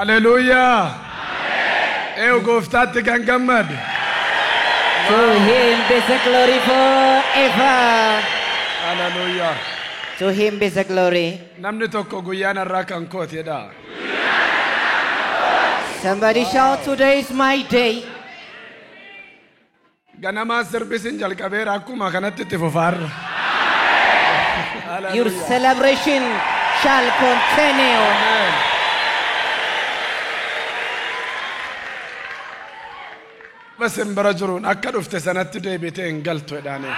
Haleluuyaa. Eewu gooftaatti kan gammadu. To him be the glory forever. Haleluuyaa. To him be the glory. Namni tokko guyyaan har'aa kan kooti jedha. Somebody shout, "Today is my day." Ganamaa sirbisiin jalqabeera akkuma kanatti itti fufaarra. Your celebration shall continue. Ameen. Basin bira jiruun akka dhufte sanatti deebitee hin galtu jedhaanii.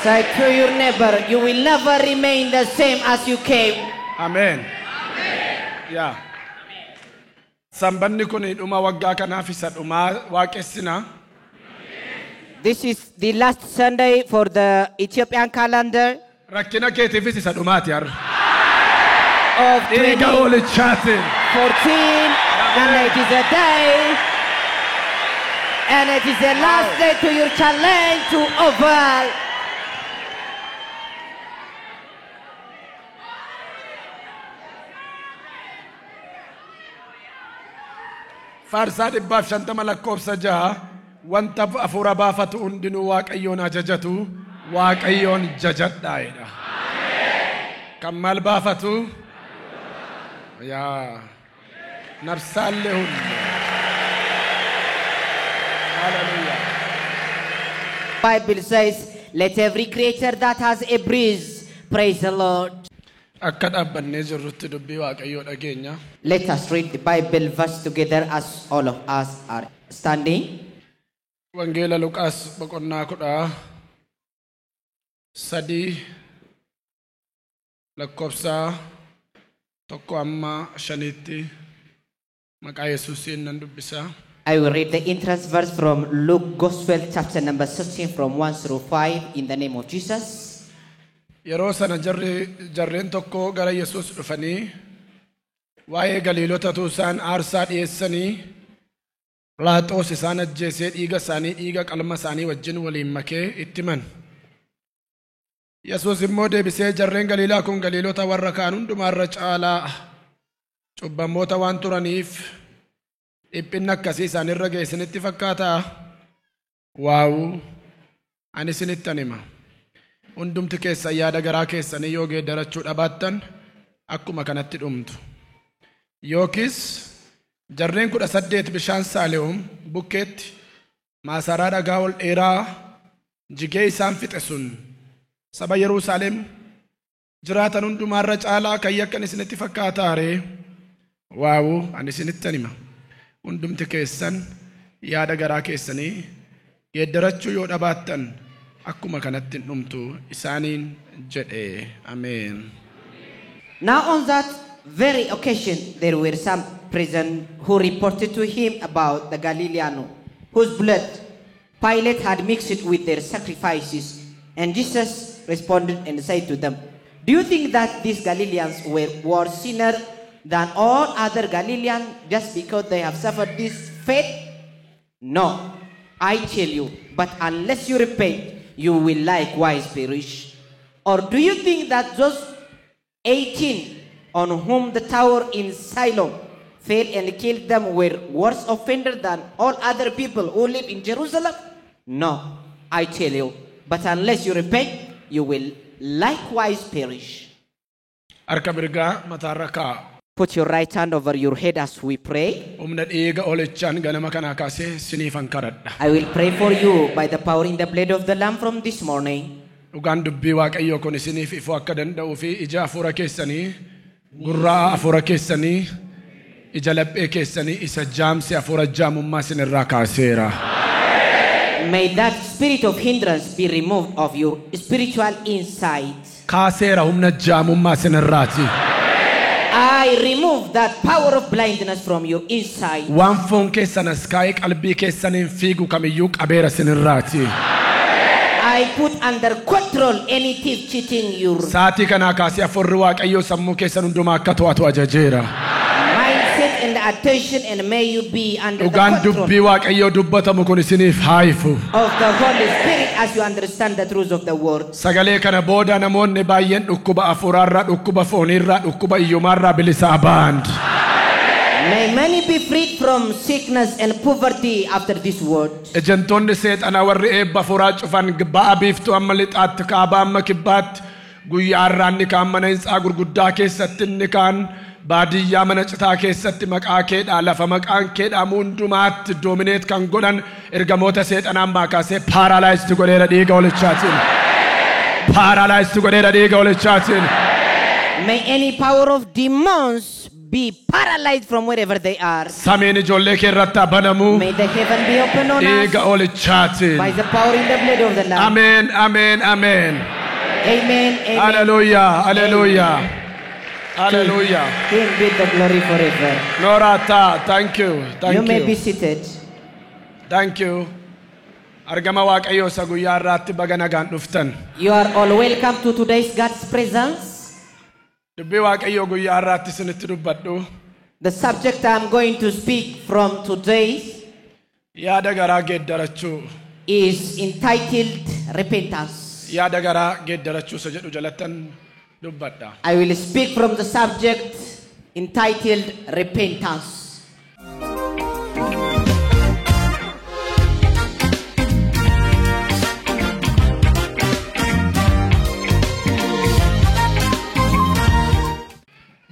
Say to your neighbor, "You will never remain the same as you came." Ameen. Yaa. Sanbanni kun dhuma waggaa kanaaf isa dhumaa waaqessinaa. This is the last Sunday for the Ethiopian calendar Rakkina keetiifis isa dhumaati har'a. of Dhiiga hoolichaatiin. 2014, and it is a day, and it is the last day to your challenge to over. Faarsaa 150 lakkoofsa 6, wanta hafuura baafatu hundinuu Waaqayyoon ajajatu, Waaqayyoon jajadhaa jedha. Kan maal baafatu? Yaa nabsaallee hundi. Haleluuyaa. Bible says, "Let every creature that has a breath praise the Lord." Akka dhaabbannee jirrutti dubbii Waaqayyoo dhageenya. Let us read the Bible verse together as all of us are standing. Wangeela Luqaas boqonnaa 13 lakkoofsa 1 amma 5tti maqaa Yesuusiin nan dubbisa. I will read the entrance verse from Luke Gospel chapter number 16 from 1 through 5 in the name of Jesus. Yeroo sana jarri jarreen tokko gara Yesuus dhufanii waa'ee Galiilotatu isaan aarsaa dhiyeessanii Philaaxoos isaan ajjeesee dhiiga isaanii dhiiga qalma isaanii wajjin waliin makee itti himan. Yesuus immoo deebisee, jarreen Galiilaa kun Galiilota warra kaan hundumaarra caalaa cubbamoota waan turaniif dhiphinni akkasii isaanirra ga'e isinitti fakkaataa? Waawuu, ani isinittan hima. Hundumti keessan yaada garaa keessanii yoo geeddarachuu dhabaattan akkuma kanatti dhumtu. Yookiis jarreen 18 bishaan Saalehoom bukkeetti maasaraa dhagaa ol dheeraa jigee isaan fixe sun saba Yerusaalem jiraatan hundumaarra caalaa kan yakkan isinitti fakkaataa ree? Waawuu, ani isinittan hima. Hundumti keessan yaada garaa keessanii geeddarachuu yoo dhabaattan akkuma kanatti hin dhumtu isaaniin jedhe. Ameen. Now on that very occasion there were some present who reported to him about the Galilean whose blood Pilate had mixed with their sacrifices. And Jesus responded and said to them, "Do you think that these Galileans were worse sinners than all other Galileans just because they have suffered this fate? No, I tell you, but unless you repent, you will likewise perish. Or do you think that those 18 on whom the tower in Siloam fell and killed them were worse offenders than all other people who live in Jerusalem? No, I tell you, but unless you repent, you will likewise perish." Harka mirgaa mataarra kaa'a. Put your right hand over your head as we pray. Humna dhiiga hoolichaan ganama kanaa kaasee siniifan kadhadha. I will pray for you by the power in the blood of the Lamb from this morning. Dhugaan dubbii Waaqayyoo kun isiniif ifuu akka danda'uu fi ija hafuura keessanii, gurraa hafuura keessanii, ija laphee keessanii isa jaamsi hafuura jaamummaa isinirraa kaaseera. May that spirit of hindrance be removed of your spiritual insight. Kaaseera humna jaamummaa isinirraati. I remove that power of blindness from your inside. Waan foon keessan as kaa'ee qalbii keessaniin fiigu kamiyyuu qabeera isinirraati. I put under control any thief cheating your Sa'aatii kanaa kaasee hafuurri Waaqayyoo sammuu keessan hundumaa akka to'atu ajajeera. Mindset and attention, and may you be under the Dhugaan control dubbii Waaqayyoo dubbatamu kun isiniif haa ifu. of the Holy Spirit as you understand the truth of the word. Sagalee kana booda namoonni baay'een dhukkuba hafuuraarraa, dhukkuba fooniirraa, dhukkuba hiyyumaarraa bilisaa ba'an. May many be freed from sickness and poverty after this word. Ejentoonni seexanaa warri eebba hafuuraa cufan ba'a biiftuu amma lixaatti, kaaba amma kibbaatti, guyyaa irraa inni kaan mana hintsaa gurguddaa keessatti, inni kaan baadiyyaa mana citaa keessatti, maqaa keedhaa lafa maqaan keedhaa hundumaatti dominate kan godhan ergamoota seexanaa ammaa kaasee paralyzed godheera dhiiga holichaatiin. Paralyzed godheera dhiiga holichaatiin. May any power of demons be paralyzed from wherever they are. Samiin ijoollee kee irratti haa banamu May the heaven be open on dhiiga us holichaatiin. by the power in the blood of the Lamb. Ameen, ameen, ameen. Amen. Amen. Haleluuyaa, haleluuyaa. Haleluuyaa. Him be the glory forever. Noorata, thank you, thank You may be you. seated. Thank you. Argama Waaqayyoo isa guyyaa irraatti baga nagaan dhuftan. You are all welcome to today's God's presence. Dubbii Waaqayyoo guyyaa irraatti isinitti dubbadhu. The subject I'm going to speak from today Yaada garaa geeddarachuu. is entitled Repentance. Yaada garaa geeddarachuu isa jedhu jalattan dubbadha. I will speak from the subject entitled Repentance.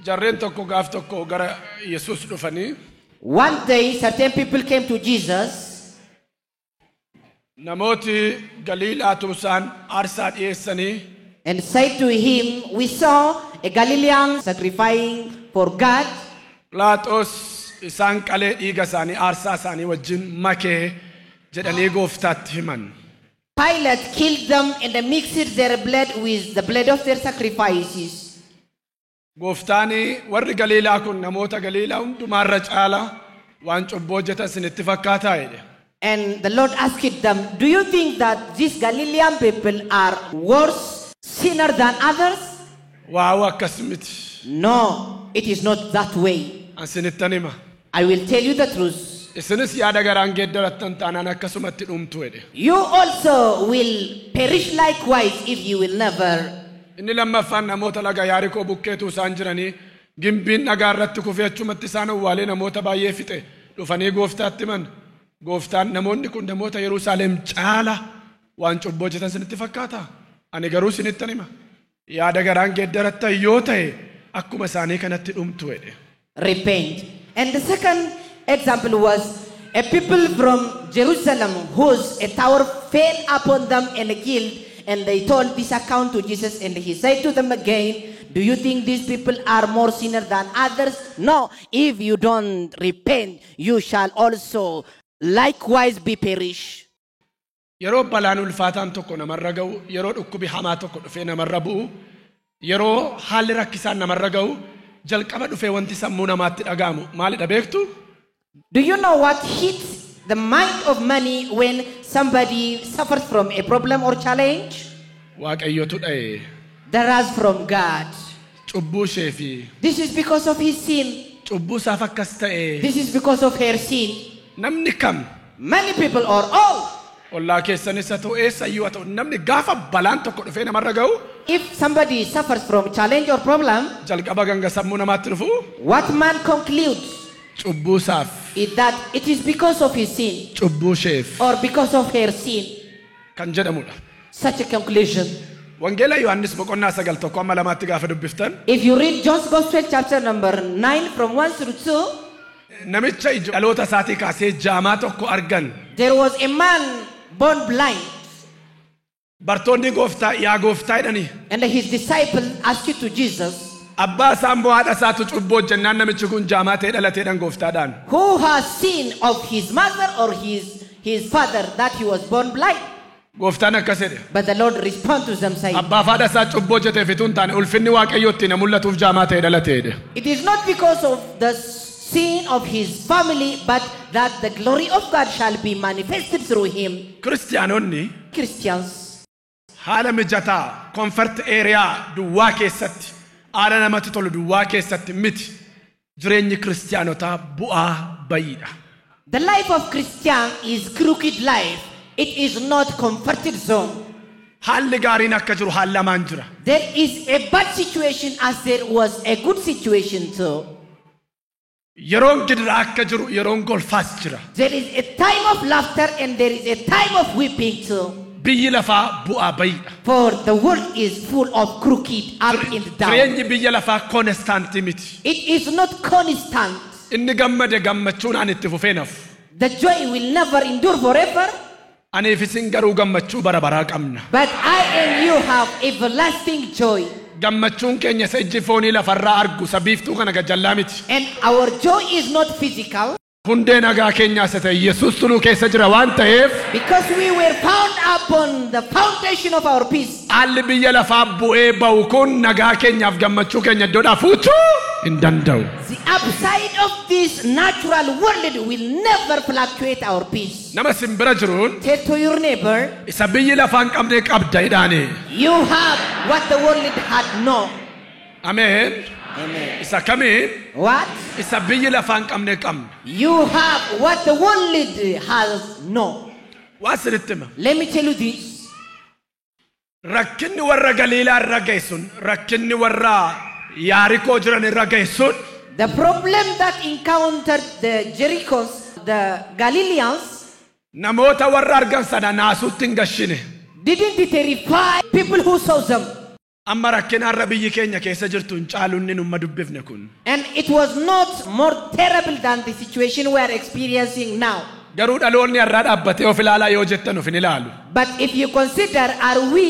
Jarreen tokko gaaf tokko gara Yesuus dhufanii One day, certain people came to Jesus. Namooti Galiilaatu isaan aarsaa dhiyeessanii and said to him, "We saw a Galilean sacrificing for God." Philaaxoos isaan qalee dhiiga isaanii aarsaa isaanii wajjin makee jedhanii gooftaatti himan. Pilate killed them and mixed their blood with the blood of their sacrifices. Gooftaan warri Galiilaa kun namoota Galiilaa hundumaarra caala waan cubbuu hojjetan isinitti fakkaataa jedhe. And the Lord asked them, "Do you think that these Galilean people are worse sinner than others?" Waawuu, akkas miti. No, it is not that way. An isinittan hima. I will tell you the truth. Isinis yaada garaan geeddarattan taanaan akkasumatti dhumtu jedhe. You also will perish likewise if you will never. Inni lammaffaan namoota laga Yaarikoo bukkeetu isaan jiranii gimbiin dhagaa irratti kufee achumatti isaan owwaalee namoota baay'ee fixe dhufanii gooftaatti himan. Gooftaan namoonni kun namoota Yerusaalem caala waan cubbuu hojjetan isinitti fakkaata? Ani garuu isinittan hima. Yaada garaan geeddarattan yoo ta'e akkuma isaanii kanatti dhumtu jedhe. Repent. And the second example was a people from Jerusalem whose a tower fell upon them and killed. And they told this account to Jesus, and he said to them again, "Do you think these people are more sinner than others? No, if you don't repent, you shall also likewise be perish." Yeroo balaan ulfaataan tokko namarra ga'u, yeroo dhukkubi hamaa tokko dhufee namarra bu'u, yeroo haalli rakkisaan namarra ga'u, jalqaba dhufee wanti sammuu namaatti dhaga'amu maalidha beektu? Do you know what hits the mind of many when somebody suffers from a problem or challenge? Waaqayyotu dha'e. The wrath from God. Cubbuu ishee fi This is because of his sin. Cubbuu isaaf akkas ta'e. This is because of her sin. Namni kam Many people or all, ollaa keessanis haa ta'u eessayyuu haa ta'u namni gaafa balaan tokko dhufee namarra ga'u if somebody suffers from challenge or problem, jalqaba ganga sammuu namaatti dhufu what man concludes cubbuu isaaf is that it is because of his sin cubbuu isheef or because of her sin. Kan jedhamudha. Such a conclusion. Wangeela Yohaannis boqonnaa 9 1 hamma 2tti gaafa dubbiftan If you read John's Gospel, chapter number 9, from 1 through 2, namicha ija dhaloota isaatii kaasee jaamaa tokko argan. There was a man born blind. Bartoonni gooftaa yaa gooftaa jedhanii And his disciple asked to Jesus, abbaa isaa immoo haadha isaatu cubbuu hojjennaan namichi kun jaamaa ta'ee dhalateedhaan gooftaadhaan. "Who has sin of his mother or his father that he was born blind?" Gooftaan akkas jedhe. But the Lord responded to them, saying, Abbaa fi haadha isaa cubbuu hojjeteef utuu hin taane ulfinni Waaqayyoo ittiin mul'atuuf jaamaa ta'ee dhalatee jedhe. "It is not because of the sin of his family, but that the glory of God shall be manifested through him." Kiristiyaanonni Christians, haala mijataa comfort area duwwaa keessatti haala namatti tolu duwwaa keessatti miti Jireenyi kiristaanotaa bu'aa bayiidha. The life of Christian is crooked life. It is not comforted zone. Haalli gaariin akka jiru haalli hamaan jira. There is a bad situation as there was a good situation too. Yeroon gidiraa akka jiru yeroon golfaas jira. There is a time of laughter and there is a time of weeping too. Biyyi lafaa bu'aa bayiidha. For the world is full of crooked up and down. Jireenyi biyya lafaa constant miti. It is not constant. Inni gammade gammachuun ani itti fufee nafu. The joy will never endure forever, Aniif isin garuu gammachuu bara baraa qabna. But I and you have everlasting joy. Gammachuun keenya isa ijji foonii lafarraa argu isa biiftuu kana gajjallaa miti. And our joy is not physical Hundee nagaa keenyaa isa ta'e Yesuus nu keessa jira waan ta'eef because we were found upon the foundation of our peace. Haalli biyya lafaa bu'ee ba'u kun nagaa keenyaaf gammachuu keenya iddoodhaa fuuchuu hin danda'u. The upside of this natural world will never fluctuate our peace. Nama simbira jiruun Tell to your neighbor, isa biyyi lafaa hin qabne qabda jedhaani. You have what the world had no. Ameen. Amen. Isa kamiin? What? Isa biyyi lafaa hin qabne qabna. You have what the world has no. Waa sinitti hima. Let me tell you this. Rakkinni warra Galiilaa irra ga'e sun, rakkinni warra Yaarikoo jiran irra ga'e sun The problem that encountered the Jerichos, the Galileans, namoota warra argan sana naasuutti hin gashine. Didn't terrify people who saw them. Amma rakkina har'a biyyi keenya keessa jirtu hin caalu inni numma dubbifne kun. And it was not more terrible than the situation we are experiencing now. Garuu dhaloonni har'aa dhaabbatee of ilaalaa yoo jettan of hin ilaalu. But if you consider, are we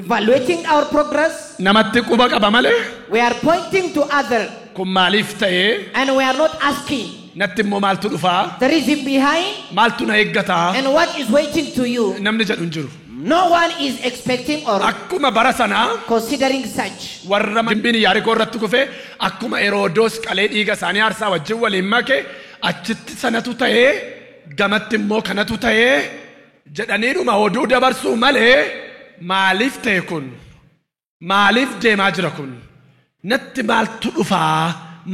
evaluating our progress? Namatti quba qaba malee We are pointing to other kun maaliif ta'ee and we are not asking natti immoo maaltu dhufaa the reason behind maaltu na eeggataa and what is waiting to you. Namni jedhu hin jiru. No one is expecting or Akkuma bara sanaa considering such. Warra gimbiin Yaarikoo irratti kufee akkuma Herodoos qalee dhiiga isaanii aarsaa wajjin waliin make achitti sanatu ta'ee gamatti immoo kanatu ta'ee jedhaniidhuma oduu dabarsuu malee maaliif ta'e kun maaliif deemaa jira kun natti maaltu dhufaa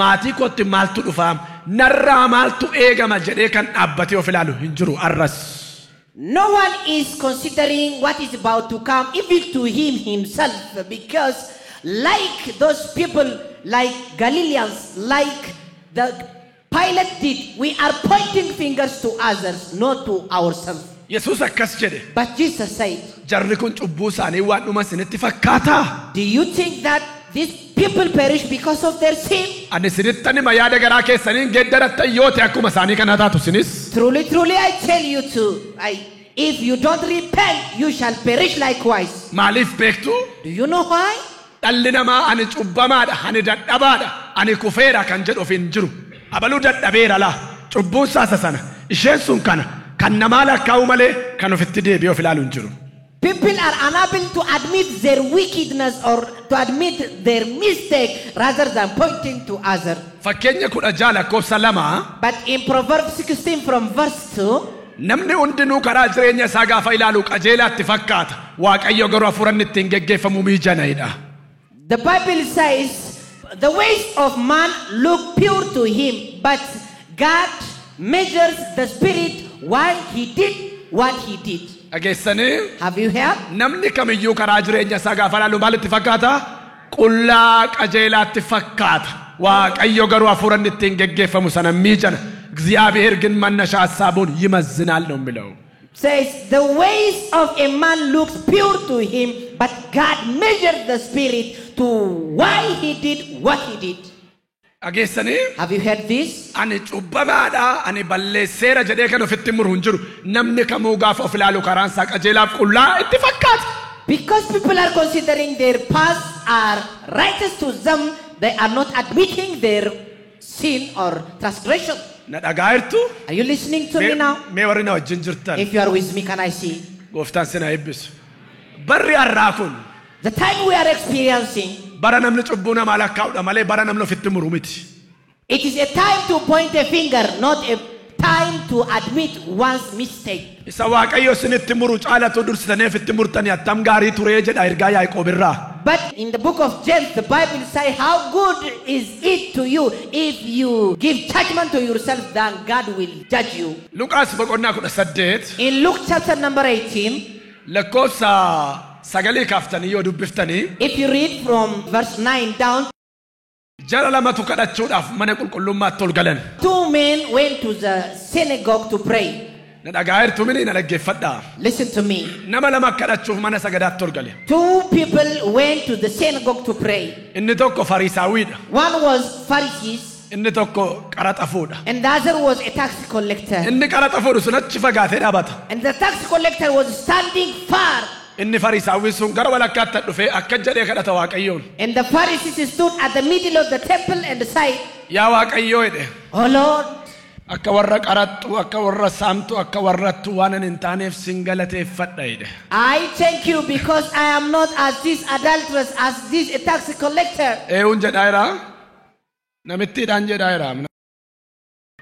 maatii kootti maaltu dhufaa narraa maaltu eegama jedhee kan dhaabbatee of ilaalu hin jiru arras. No one is considering what is about to come, even to him himself, because like those people, like Galileans, like the Pilate did, we are pointing fingers to others, not to ourselves. Yesuus akkas jedhe. But Jesus said, Jarri kun cubbuu isaanii waan dhuma isinitti fakkaataa? Do you think that these people perish because of their sin? Ani isinittan hima yaada garaa keessaniin geeddarattan yoo ta'e akkuma isaanii kana taatu isinis. Truly, truly, I tell you too, if you don't repent, you shall perish likewise. Maaliif beektu? Do you know why? Dhalli namaa ani cubbamaadha, ani dadhabaadha, ani kufeera kan jedhu of hin jiru. Abaluu dadhabeera laa, cubbuun saasa sana, isheen sun kana, kan namaa lakkaa'u malee kan ofitti deebi'ee of ilaalu hin jiru. People are unable to admit their wickedness or to admit their mistake rather than pointing to others. Fakkeenya 16 lakkoofsa 2. But in Proverbs 16 from verse 2, Namni hundinuu karaa jireenya isaa gaafa ilaalu qajeelaatti fakkaata. Waaqayyo garuu hafuura inni ittiin geggeeffamu miijana'edha. The Bible says, the ways of man look pure to him, but God measures the spirit why he did what he did. Dhageessanii? Have you heard? Namni kamiyyuu karaa jireenya isaa gaafa ilaalu maalitti fakkaata? Qullaa qajeelaatti fakkaata. Waaqayyo garuu hafuura inni ittiin geggeeffamu sana miijana. እግዚአብሔር ግን መነሻ ሐሳቡን ይመዝናል ነው የሚለው። Says the ways of a man looks pure to him, but God measured the spirit to why he did what he did. Dhageessanii? Have you heard this? Ani cubbamaadha, ani balleesseera jedhee kan ofitti muru hin jiru. Namni kamuu gaafa of ilaalu karaan isaa qajeelaaf qullaa itti fakkaata. Because people are considering their past are righteous to them, they are not admitting their sin or transgression. Na dhagaa jirtu? Are you listening to me now? Mee warri na wajjin jirtan. If you are with me, can I see? Gooftaan sin haa eebbisu. Barri har'aa kun The time we are experiencing, bara namni cubbuu namaa lakkaa'udha malee bara namni ofitti muru miti. It is a time to point a finger, not a time to admit one's mistake. Isa Waaqayyo isinitti muru caalatu dursitanii ofitti murtanii attam gaarii turee jedha ergaa Yaaqoob irraa. But in the book of James, the Bible says, how good is it to you if you give judgment to yourself, then God will judge you. Luqaas boqonnaa 18 In Luke chapter number 18, lakkoofsa 9 kaaftanii yoo dubbiftanii, if you read from verse 9 down, jara lamatu kadhachuudhaaf mana qulqullummaatti ol galan. 2 men went to the synagogue to pray. Na dhagaa'eertu mini na dhaggeeffadhaa. Listen to me. Nama lama kadhachuuf mana sagadaatti ol gale. 2 people went to the synagogue to pray. Inni tokko Fariisaawiidha. One was Pharisees. Inni tokko qaraxa fuudha. And the other was a tax collector. Inni qaraxa fuudhu sun achi fagaatee dhaabata. And the tax collector was standing far. Inni Fariisaawwiin sun gara walakkaatti dhufee akka jedhee kadhata Waaqayyoon. And the Pharisees stood at the middle of the temple and said, Yaa Waaqayyoo jedhe. Oh Lord, Akka warra qaraxxu, akka warra saamtu, akka warrattu waan ani hin taaneef sin galateeffadha jedhe. I thank you because I am not as this adulteress as this a tax collector. Eewun jedhaa jira. Namittiidhaan jedhaa jira.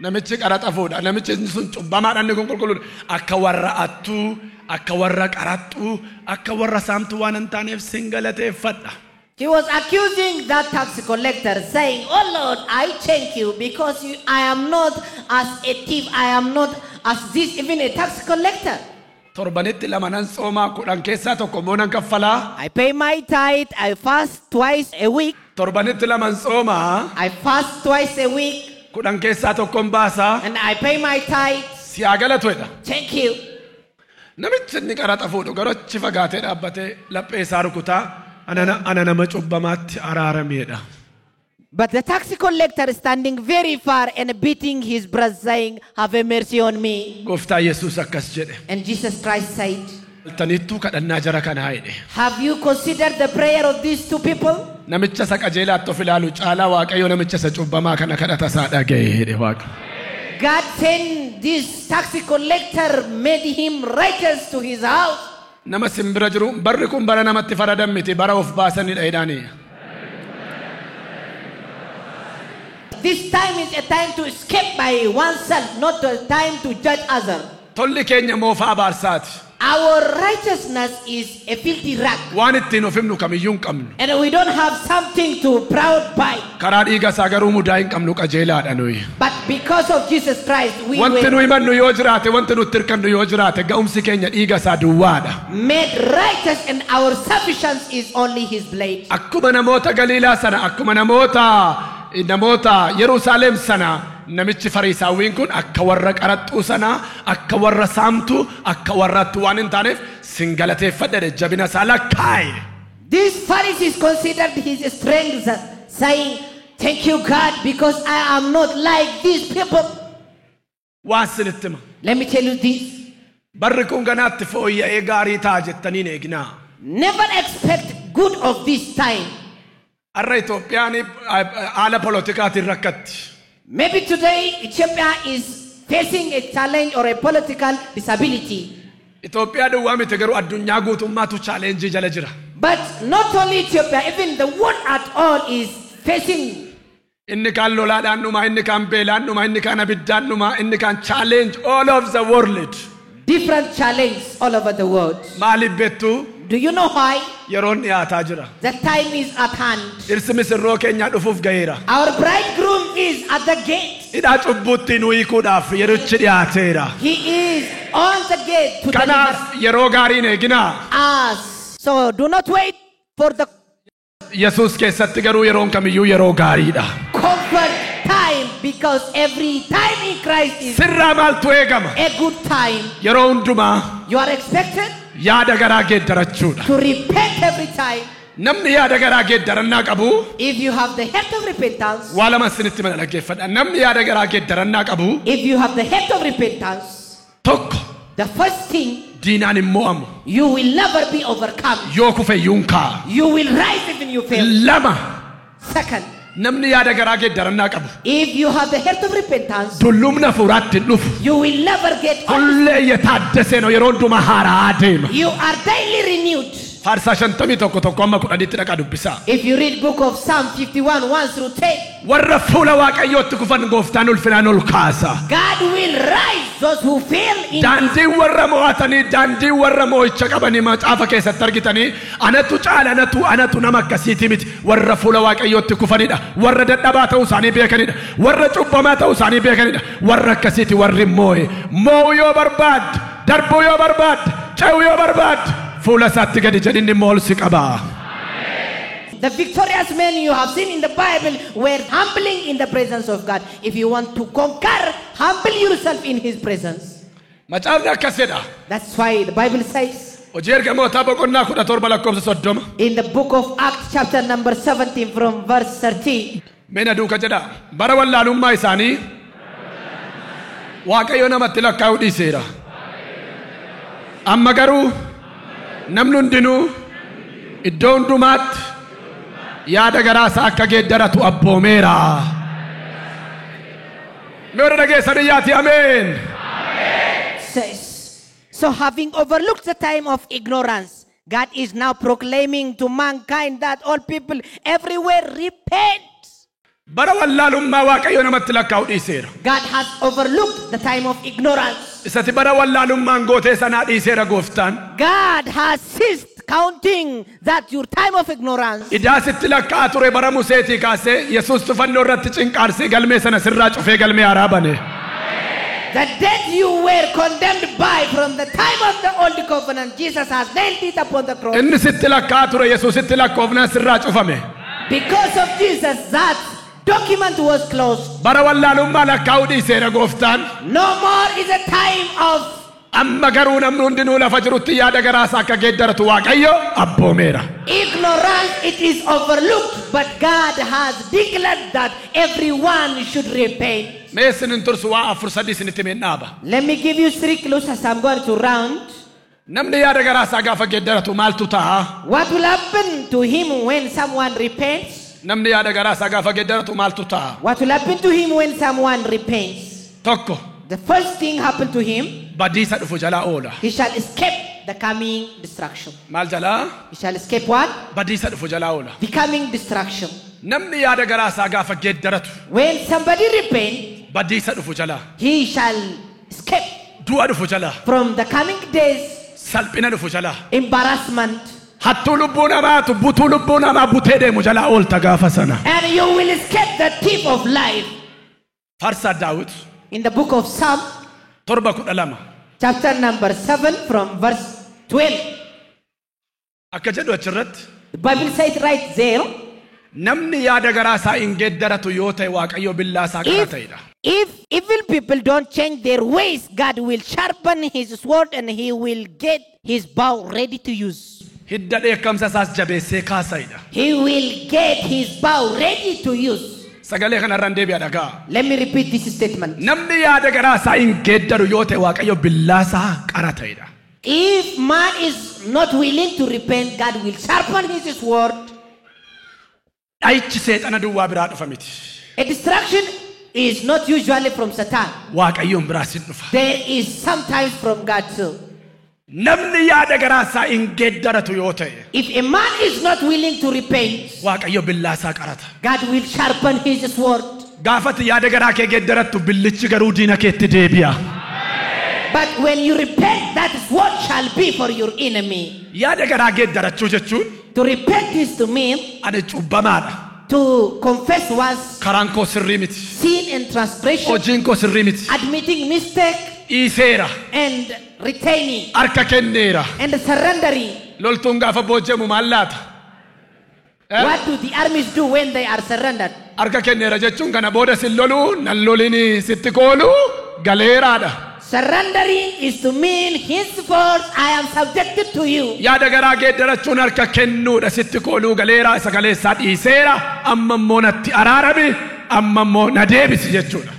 Namichi qaraxa fuudha. Namichi sun cubbamaadhaan inni kun qulqulluudha. Akka warra attuu, akka warra qaraxxu, akka warra saamtu waan hin taaneef sin galateeffadha. He was accusing that tax collector, saying, Oh Lord, I thank you because I am not as a thief, I am not as this, even a tax collector. Torbanitti lama nan soomaa, 10 keessaa tokko immoo nan kaffalaa. I pay my tithe, I fast twice a week. Torbanitti lama soomaa, I fast twice a week. 10 keessaa tokkon baasaa. And I pay my tithe. Si haa galatu jedha. Thank you. Namichi inni qaraxa fuudhu garuu achi fagaatee dhaabbatee laphee isaa rukutaa ana nama cubbamaatti araarameedha. But the tax collector standing very far and beating his breast, saying, Have a mercy on me. Gooftaa Yesuus akkas jedhe. And Jesus Christ said, Taniittuu kadhannaa jara kanaa jedhe. Have you considered the prayer of these 2 people? Namicha isa qajeelaatti of ilaalu caalaa Waaqayyo namicha isa cubbamaa kana kadhata isaa dhaga'e jedhe Waaqa. God sent this tax collector, made him righteous to his house. Nama simbira jiru barri kun bara namatti faradan miti bara of baasanidha jedhanii. This time is a time to escape by oneself, not a time to judge others. Tolli keenya moofaa abaarsaati. Our righteousness is a filthy rag. Waan ittiin of himnu kamiyyuu hin qabnu. And we don't have something to proud by. Karaa dhiiga isaa garuu mudaa hin qabnu qajeelaadha nuyi. But because of Jesus Christ, we Wanti were nu himannu yoo jiraate, wanti nutti hirkannu yoo jiraate, ga'umsi keenya dhiiga isaa duwwaadha. made righteous, and our sufficiency is only his blood. Akkuma namoota Galiilaa sana, akkuma namoota Yerusaalem sana, namichi Fariisaawwiin kun akka warra qaraxxuu sana, akka warra saamtu, akka warrattu waan hin taaneef sin galateeffadha jedhe, jabina isaa lakkaa'e. These Pharisees considered his strength, saying, Thank you, God, because I am not like these people. Waan sinitti hima. Let me tell you this. Barri kun ganaatti fooyya'ee gaarii ta'a jettanii hin eeginaa. Never expect good of this time. Har'a Itoophiyaan haala polotikaatiin rakkatti. Maybe today Ethiopia is facing a challenge or a political disability. Itoophiyaa duwwaa miti garuu addunyaa guutummaatu challenge jala jira. But not only Ethiopia, even the world at all is facing. Inni kaan lolaadhaan dhumaa, inni kaan beelaan dhumaa, inni kaan abiddaan dhumaa, inni kaan challenge all of the world. Different challenges all over the world. Maaliif beektu? Do you know why? Yeroon dhiyaataa jira. The time is at hand. Dhirsi misirroo keenyaa dhufuuf ga'eera. Our bridegroom is at the gate. Hidhaa cubbuutti nu hiikuudhaaf yerichi dhiyaateera. He is on the gate to deliver Kanaaf yeroo gaariin eeginaa. us. So do not wait for the Yesuus keessatti garuu yeroon kamiyyuu yeroo gaariidha. comfort time, because every time in Christ is Sirraa maaltu eegama? a good time. Yeroo hundumaa You are expected yaada garaa geeddarachuudha. to repent every time. Namni yaada garaa geeddarannaa qabu If you have the heart of repentance, waa lama isinitti mana dhaggeeffadha. Namni yaada garaa geeddarannaa qabu if you have the heart of repentance, tokko the first thing, diinaan hin mo'amu. you will never be overcome. Yoo kufe iyyuu hin kaa'a. You will rise even you fail. Lama, Second, namni yaada garaa geeddarannaa qabu if you have the heart of repentance, dullumna hafuuraatti hin dhufu. you will never get old. Hullee yetaaddasee no yeroo hundumaa haaraa deema. You are daily renewed. Faarsaa 51 1 amma 10tti dhaqaa dubbisaa. If you read book of Psalm 51, 1 through 10, Warra fuula Waaqayyootti kufan gooftaan ulfinaan ol kaasa. God will rise those who fail in Daandiin warra mo'atanii, daandiin warra mo'icha qabanii macaafa keessatti argitanii, anatu caala, anatu nama akkasiiti miti. Warra fuula Waaqayyootti kufanidha. Warra dadhabaa ta'uu isaanii beekanidha. Warra cubbamaa ta'uu isaanii beekanidha. Warra akkasiiti warri moo'e. Moo'u yoo barbaadde, darbuu yoo barbaadde, ce'uu yoo barbaadde, fuula isaatti gadi jedhinni mool si qaba. The victorious men you have seen in the Bible were humbling in the presence of God. If you want to conquer, humble yourself in His presence. Macaafni akkas jedha. That's why the Bible says Hojii Ergamootaa boqonnaa 17 lakkoofsa 30. in the book of Acts, chapter number 17, from verse 30. Mee na duuka jedha. Bara wallaalummaa isaanii Waaqayyo namatti lakkaa'uu dhiiseera. Amma garuu namni hundinuu iddoo hundumaatti yaada garaa isaa akka geeddaratu abboomeera. Mee warra dhageessan iyyaati ameen. Says, "So having overlooked the time of ignorance, God is now proclaiming to mankind that all people everywhere repent." Bara wallaalummaa Waaqayyo namatti lakkaa'uu dhiiseera. God has overlooked the time of ignorance. Isati bara wallaalummaan gootee sanaa dhiiseera gooftaan. God has ceased counting that your time of ignorance. Idaa sitti lakkaa'aa ture bara Museetii kaasee Yesuus fannoo irratti cinqaarsee galmee sana sirraa cufee galmee haaraa bane. The debt you were condemned by from the time of the old covenant, Jesus has nailed it upon the cross. Inni sitti lakkaa'aa ture Yesuusitti lakkoofnaan sirraa cufame. Because of Jesus, that document was closed. Bara wallaalummaa lakkaa'uu dhiiseera gooftaan. No more is a time of Amma garuu namni hundinuu lafa jirutti yaada garaa isaa akka geeddaratu Waaqayyo abboomeera. Ignorance. It is overlooked, but God has declared that everyone should repent. Mee isin hin tursu, waa afur sadii isinitti himeen dhaaba. Let me give you three clues as I'm going to round. Namni yaada garaa isaa gaafa geeddaratu maaltu ta'a? What will happen to him when someone repents? Namni yaada garaa isaa gaafa geeddaratu maaltu ta'a? What will happen to him when someone repents? Tokko, The first thing happened to him, badiisa dhufu jalaa oola. He shall escape the coming destruction. Maal jalaa? He shall escape what? Badiisa dhufu jalaa oola. The coming destruction. Namni yaada garaa isaa gaafa geeddaratu When somebody repents, badiisa dhufu jalaa, he shall escape du'a dhufu jalaa, from the coming days, salphina dhufu jalaa, embarrassment, hattuu lubbuu namaatu butuu lubbuu namaa butee deemu jalaa oolta gaafa sana. And you will escape the thief of life. Faarsaa Daawit In the book of Psalm, 7:12 chapter number 7, from verse 12, akka jedhu achirratti, the Bible says right there, namni yaada garaa isaa hin geeddaratu yoo ta'e Waaqayyo billaa isaa qara if, ta'edha. If evil people don't change their ways, God will sharpen his sword and he will get his bow ready to use. Hidda dheekkamsa isaas jabeessee kaasa'edha. He will get his bow ready to use. Sagalee kanarraan deebi'a dhagaa. Let me repeat this statement. Namni yaada garaa isaa hin geeddaru yoo ta'e Waaqayyo billaa isaa qara ta'edha. If man is not willing to repent, God will sharpen his sword. Dha'ichi seexana duwwaa biraa dhufa miti. A destruction is not usually from Satan. Waaqayyoon biraas hin dhufa. There is sometimes from God too. Namni yaada garaa isaa hin geeddaratu yoo ta'e If a man is not willing to repent, Waaqayyo billaa isaa qarata. God will sharpen his sword. Gaafati yaada garaa kee geeddarattu billichi garuu diina keetti deebi'a. But when you repent, that sword shall be for your enemy. Yaada garaa geeddarachuu jechuun To repent is to mean ani cubbamaadha. To confess one's Karaan koo sirrii miti. Sin and transgression, Hojiin koo sirrii miti. Admitting mistake Dhiiseera. And retaining Harka kenneera. And surrendering. Loltuun gaafa booji'amu maal laata? Eh? What do the armies do when they are surrendered? Harka kenneera jechuun kana booda sin loluu, nan lolinii, sitti kooluu galeeraadha. Surrendering is to mean henceforth I am subjected to you. Yaada garaa geeddarachuun harka kennuudha, sitti kooluu galeeraa, isa kaleessaa dhiiseera, amma immoo natti araarami, amma immoo na deebisi jechuudha.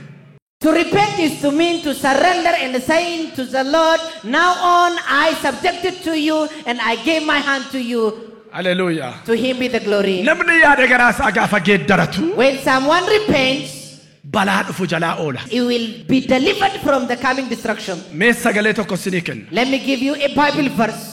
To repent is to mean to surrender and saying to the Lord, "Now on I subjected to you and I gave my hand to you." Haleluuyaa. To him be the glory. Namni yaada garaa isaa gaafa geeddaratu When someone repents, balaa dhufu jalaa oola. He will be delivered from the coming destruction. Mee sagalee tokko isinii kenna. Let me give you a Bible verse.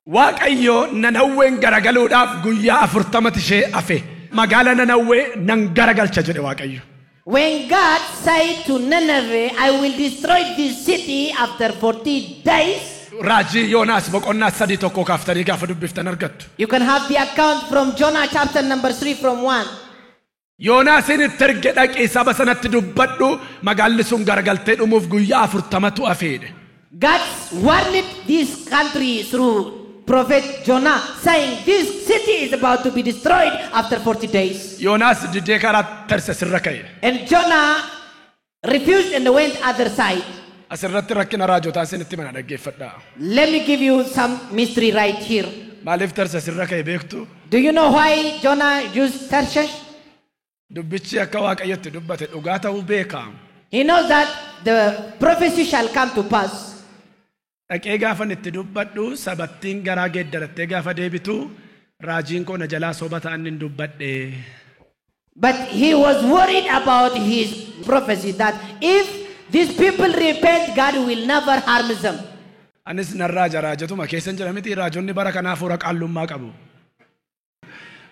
Waaqayyo Nanawween garagaluudhaaf guyyaa 40tu ishee hafe. Magaala Nanawwee nan garagalcha jedhe Waaqayyo. When God said to Nineveh, "I will destroy this city after 40 days," Raajii Yoonaas boqonnaa 3:1 kaaftanii gaafa dubbiftan argattu. You can have the account from Jonah chapter number 3 from 1. Yoonaasin itti erge, dhaqii saba sanatti dubbadhu, magaalli sun garagaltee dhumuuf guyyaa 40tu hafeedhe. God warned this country through prophet Jonah, saying this city is about to be destroyed after 40 days. Yoonaas didee karaa Tarses irra ka'e. And Jonah refused and went other side. Asirratti rakkina raajotaa isinitti mana dhaggeeffadhaa. Let me give you some mystery right here. Maaliif Tarses irra ka'e beektu? Do you know why Jonah used Tarshish? Dubbichi akka Waaqayyotti dubbate dhugaa ta'uu beeka. He knows that the prophecy shall come to pass. Dhaqee gaafan itti dubbadhu sabattiin garaa geeddarattee gaafa deebitu raajiin koo na jalaa soba ta'an hin dubbadhe. But he was worried about his prophecy, that if these people repent, God will never harm them. Anis nan raaja, raajatuma keessan jira miti. Raajonni bara kanaa hafuura qaallummaa qabu.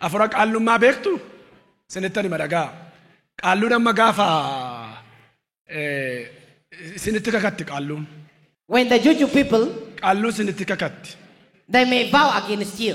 Hafuura qaallummaa beektu? Isinitti hima, dhagaa. Qaalluun amma gaafa isinitti kakatti qaalluun. When the Juju people, Qaalluun isinitti kakatti. They may vow against you.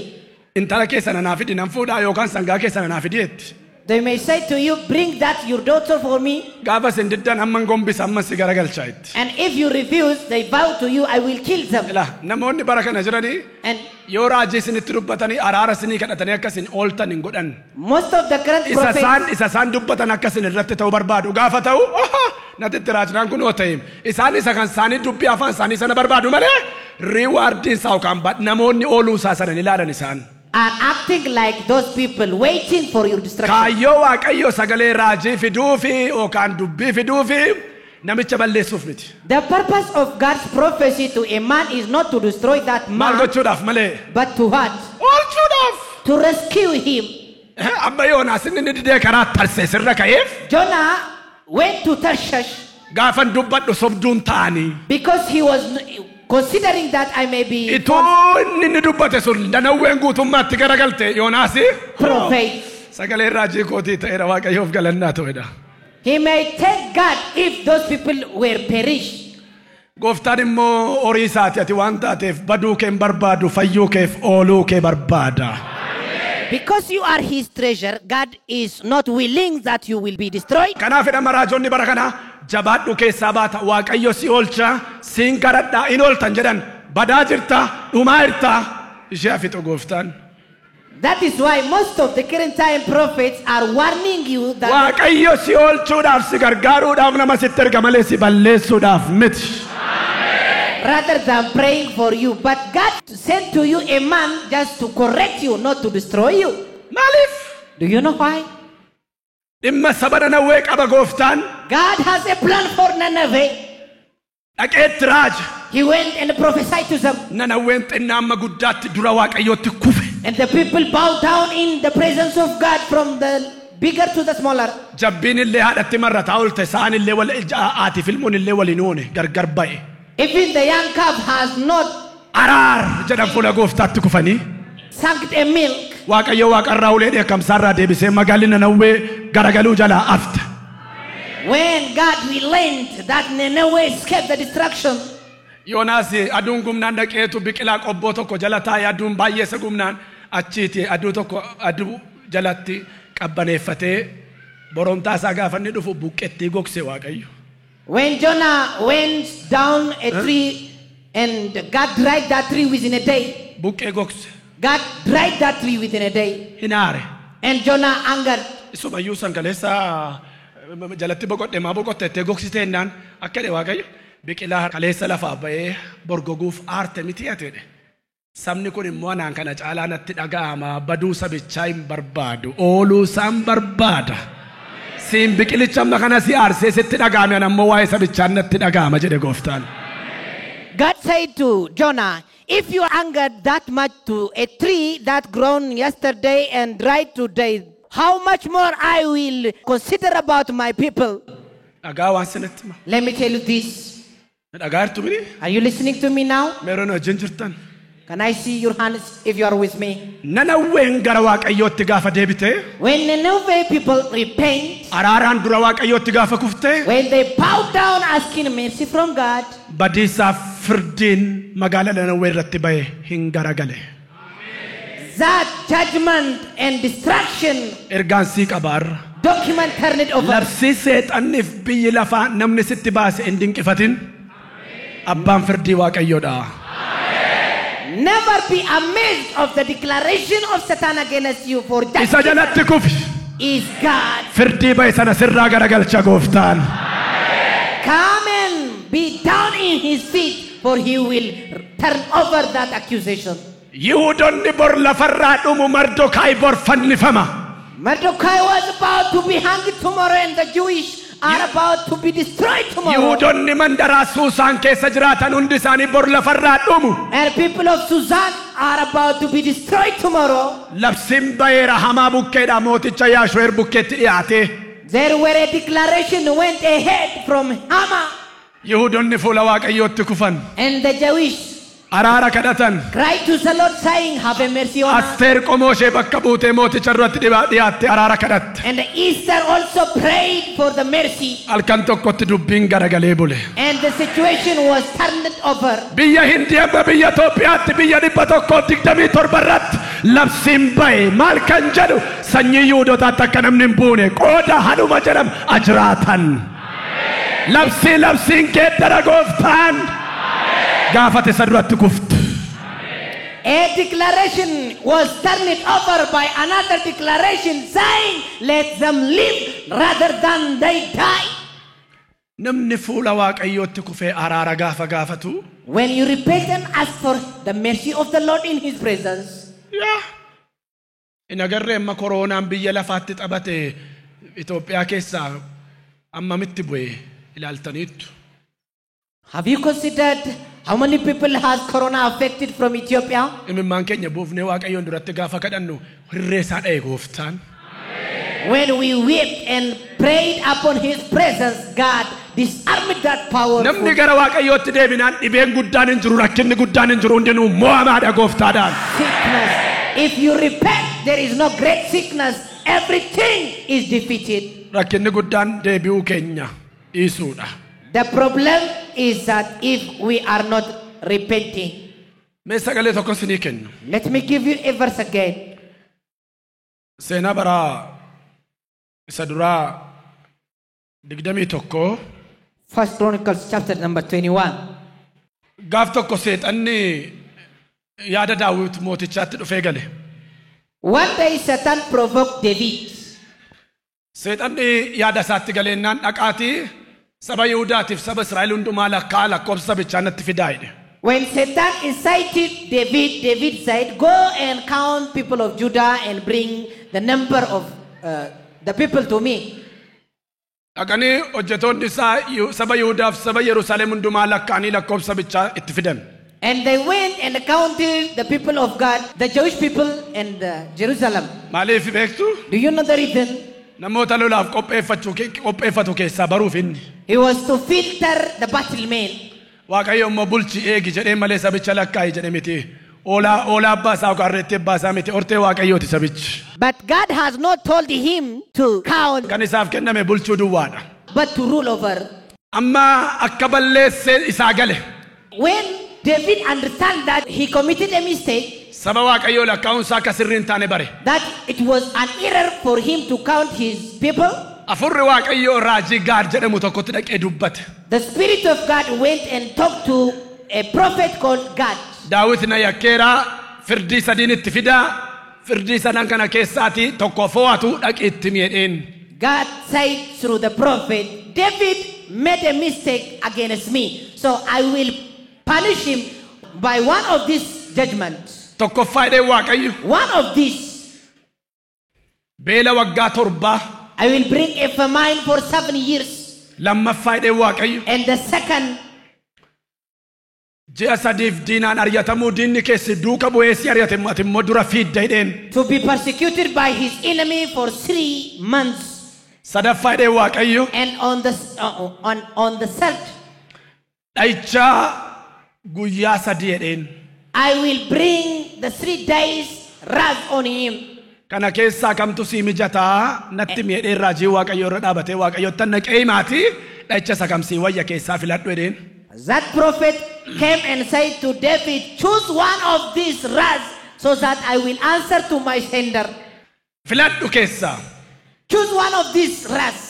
Intala keessa nanaa fidi nan fuudhaa yookaan sangaa keessa nanaa fidi jetti. They may say to you, "Bring that your daughter for me." Gaafa isin diddan hamman gombisa hamman si garagalchaa jetti. And if you refuse, they vow to you, "I will kill them." Ilaa, namoonni bara kana jiranii And yoo raajii isinitti dubbatanii araara isinii kadhatanii akka isin ooltan hin godhan. Most of the current Isa prophets, isaan isa isaan dubbatan akka isin irratti ta'uu barbaadu gaafa ta'u, "Oha, natti itti raajnaan kun oo ta'e." Isaan isa kan isaanii dubbii afaan isaanii sana barbaadu malee rewardiin isaa yookaan namoonni ooluu isaa sana hin ilaalan isaan. Are acting like those people waiting for your destruction. Kaayyoo Waaqayyo sagalee raajii fiduufi yookaan dubbii fiduufi namicha balleessuuf miti. The purpose of God's prophecy to a man is not to destroy that Maal man, gochuudhaaf malee? But to what? Oolchuudhaaf. To rescue him. Amma Yoonaas inni didee karaa Tarsees irra ka'eef Jonah went to Tarshish gaafan dubbadhu sobduun ta'anii. Because he was considering that I may be Ituu inni dubbate sun Nanawween guutummaatti garagalte Yoonaasi prophet. Sagaleen raajii kootii ta'eera, Waaqayyoof galannaa ta'edha. He may thank God if those people were perished. Gooftaan immoo horii isaati ati waan taateef baduu kee hin barbaadu, fayyuu keef ooluu kee barbaada. Because you are his treasure, God is not willing that you will be destroyed. Kanaaf jedhama raajonni bara kanaa jabaadhu keessaa baata, Waaqayyo si oolcha, siin kadhadhaa in ooltan jedhan, badaa jirta, dhumaa jirta, ishee hafixu gooftaan. That is why most of the current time prophets are warning you that Waaqayyo si oolchuudhaaf si gargaaruudhaaf nama sitti erga malee si balleessuudhaaf miti. Rather than praying for you, but God sent to you a man just to correct you, not to destroy you. Maaliif? Do you know why? Dhimma saba Nanawwee qaba gooftaan. God has a plan for Nineveh. Dhaqeetti raaja. He went and prophesied to them, Nanawween xinnaa amma guddaatti dura Waaqayyootti kufe. And the people bowed down in the presence of God, from the bigger to the smaller. Jabbiin illee haadhatti marrataa oolte, sa'aan illee wal haatiif ilmoon illee waliin oone gargar ba'e. Even the young calf has not Araar jedhan fuula gooftaatti kufanii. Sucked a milk. Waaqayyo waaqarraa ulee dheekkamsaarraa deebisee magaalli Nanawwee garagaluu jalaa afte. When God relent that Nineveh escaped the destruction, Yoonaas aduun gubnaan dhaqeetu biqilaa qobboo tokko jala taa'ee, aduun baay'ee isa gubnaan achiiti aduu tokko aduu jalatti qabbaneeffatee boromtaa isaa gaafa inni dhufu buqqettii gogse Waaqayyo. When Jonah went down a tree and God dried that tree within a day, Buqqee gogse. God dried that tree within a day, Hin aare. And Jonah angered. Isumayyuu sangaleessa jalatti boqodhe maa boqotte ettee gogsitee jennaan akka jedhe Waaqayyo biqilaa kaleessa lafaa ba'ee borgoguuf aarte miti ateedhe. Sabni kun immoo anaan kana caalaa natti dhaga'ama, baduu sabichaa hin barbaadu, ooluu isaan barbaada. Siin biqilicha amma kana si aarsee sitti dhaga'ame, an ammoo waa'ee sabichaa natti dhaga'ama jedhe gooftaan. God said to Jonah, "If you angered that much to a tree that grown yesterday and dried today, how much more I will consider about my people?" Dhagaa waan sinitti hima. Let me tell you this. Dhagaa jirtu mini? Are you listening to me now? Meeroo wajjin jirtan. Can I see your hands if you are with me? Nanawween gara Waaqayyootti gaafa deebite, When Nineveh people repent, araaraan dura Waaqayyootti gaafa kufte, when they bow down asking mercy from God, badiisaaf firdiin magaalaa Nanawwee irratti ba'e hin garagale. That judgment and destruction Ergaan sii qabaarra. Document turned over. Labsii seexanniif biyyi lafaa namni sitti baase hin dinqifatin. Abbaan firdii Waaqayyoodha. Never be amazed of the declaration of Satan against you, for that Isa jalatti kufi. Is God. Firdii ba'e sana sirraa garagalcha gooftaan. Come and be down in his feet, for he will turn over that accusation. Yihuudoonni bor lafarraa dhumu, Mardokaay bor fannifama. Mordecai was about to be hanged tomorrow, and the Jewish are about to be destroyed tomorrow. Yihuudoonni mandaraa Suusaan keessa jiraatan hundi isaanii bor lafarraa dhumu. And people of Susan are about to be destroyed tomorrow. Labsiin ba'eera hamaa bukkeedha mooticha Yaashu'eer bukkeetti dhiyaate. There were a declaration went ahead from Haman, Yihuudoonni fuula Waaqayyootti kufan. And the Jewish Araara kadhatan. Cried to the Lord, saying, "Have a mercy on us." Asteer qomoo ishee bakka buutee mooticha duratti dhiyaatte araara kadhatte. And Esther also prayed for the mercy, Halkan tokkotti dubbiin garagalee bule. And the situation was turned over. Biyya Hindii amma biyya Itoophiyaatti biyya 127 irratti labsiin ba'e maal kan jedhu sanyii Yihuudootaatti akka namni hin buune qooda hadhuma jedham ajiraatan. Labsii labsiin geeddara gooftaan gaafate isa duratti kuftu. A declaration was turned over by another declaration saying, "Let them live rather than they die." Namni fuula Waaqayyootti kufee araara gaafa gaafatu When you repent and ask for the mercy of the Lord in His presence, yaa hin agarree amma koronaan biyya lafaatti taphate Itoophiyaa keessaa ammamitti bu'e ilaaltaniittu. Have you considered how many people has corona affected from Ethiopia? Imimmaan keenya buufnee Waaqayyoon duratti gaafa kadhannu hirree isaa dha'e gooftaan. When we wept and prayed upon His presence, God disarmed that power. Namni gara Waaqayyootti deebinaan dhibeen guddaan hin jiru, rakkinni guddaan hin jiru, hundinuu mo'amaadha gooftaadhaan. Sickness. If you repent, there is no great sickness. Everything is defeated. Rakkinni guddaan deebi'uu keenya dhiisuudha. The problem is that if we are not repenting. Mee sagalee tokko isinii kennu. Let me give you a verse again. Seenaa baraa isa duraa 21. First Chronicles chapter number 21. Gaaf tokko seexanni yaada Daawit mootichaatti dhufee gale. One day Satan provoked David. Seexanni yaada isaatti galeennaan dhaqaatii saba Yihudaatiif saba Israa'el hundumaa lakkaa lakkoofsa sabichaa natti fidaa jedhe. When Satan incited David, David said, "Go and count people of Judah and bring the number of the people to me." Dhaqanii hojjetoonni isaa saba Yihudaaf saba Yerusaalem hundumaa lakkaa'anii lakkoofsa sabichaa itti fidan. And they went and counted the people of God, the Jewish people and Jerusalem. Maaliif beektu? Do you know the reason? Namoota lolaaf qopheeffatu keessaa baruuf inni. He was to filter the battlemen. Waaqayyo immoo bulchi eegi jedhee malee sabicha lakkaa'i jedhe miti. Oolaa oolaa abbaa isaa yookaan harreetti abbaa isaa miti, hortee Waaqayyooti sabichi. But God has not told him to count, Kan isaaf kenname bulchuu duwwaadha. But to rule over. Amma akka balleessee isaa gale. When David understand that he committed a mistake, Saba Waaqayyoo lakkaa'uunsaa akka sirrii hin taane bare. That it was an error for him to count his people, Afurri Waaqayyoo raajii Gaad jedhamu tokkotti dhaqee dubbate. The Spirit of God went and talked to a prophet called Gad. Daawit na yakkeeraa, firdii sadiin itti fidaa, firdii sadan kana keessaatii tokko fo'atu dhaqi itti mi'edheen. God said through the prophet, "David made a mistake against me, so I will punish him by one of these judgments." Tokkoffaa jedhee Waaqayyo. One of these, Beela waggaa 7. I will bring a famine for 7 years. Lammaffaa jedhee Waaqayyo. And the second, Ji'a 3f diinaan ari'atamuu, diinni keessi duuka bu'ee si ari'ate ati immoo dura fiidda jedheen. To be persecuted by his enemy for 3 months. Sadaffaa jedhee Waaqayyo. And on the third, Dhayichaa guyyaa 3 jedheen. I will bring the 3 days wrath on him. Kana keessaa kamtu sii mijataa natti miidhee raajii Waaqayyoo irra dhaabatee Waaqayyotti naqee himaati dha'icha isa kam sii wayya keessaa filadhu jedheen. That prophet came and said to David, "Choose one of these wraths so that I will answer to my sender." Filadhu keessaa. Choose one of these wraths.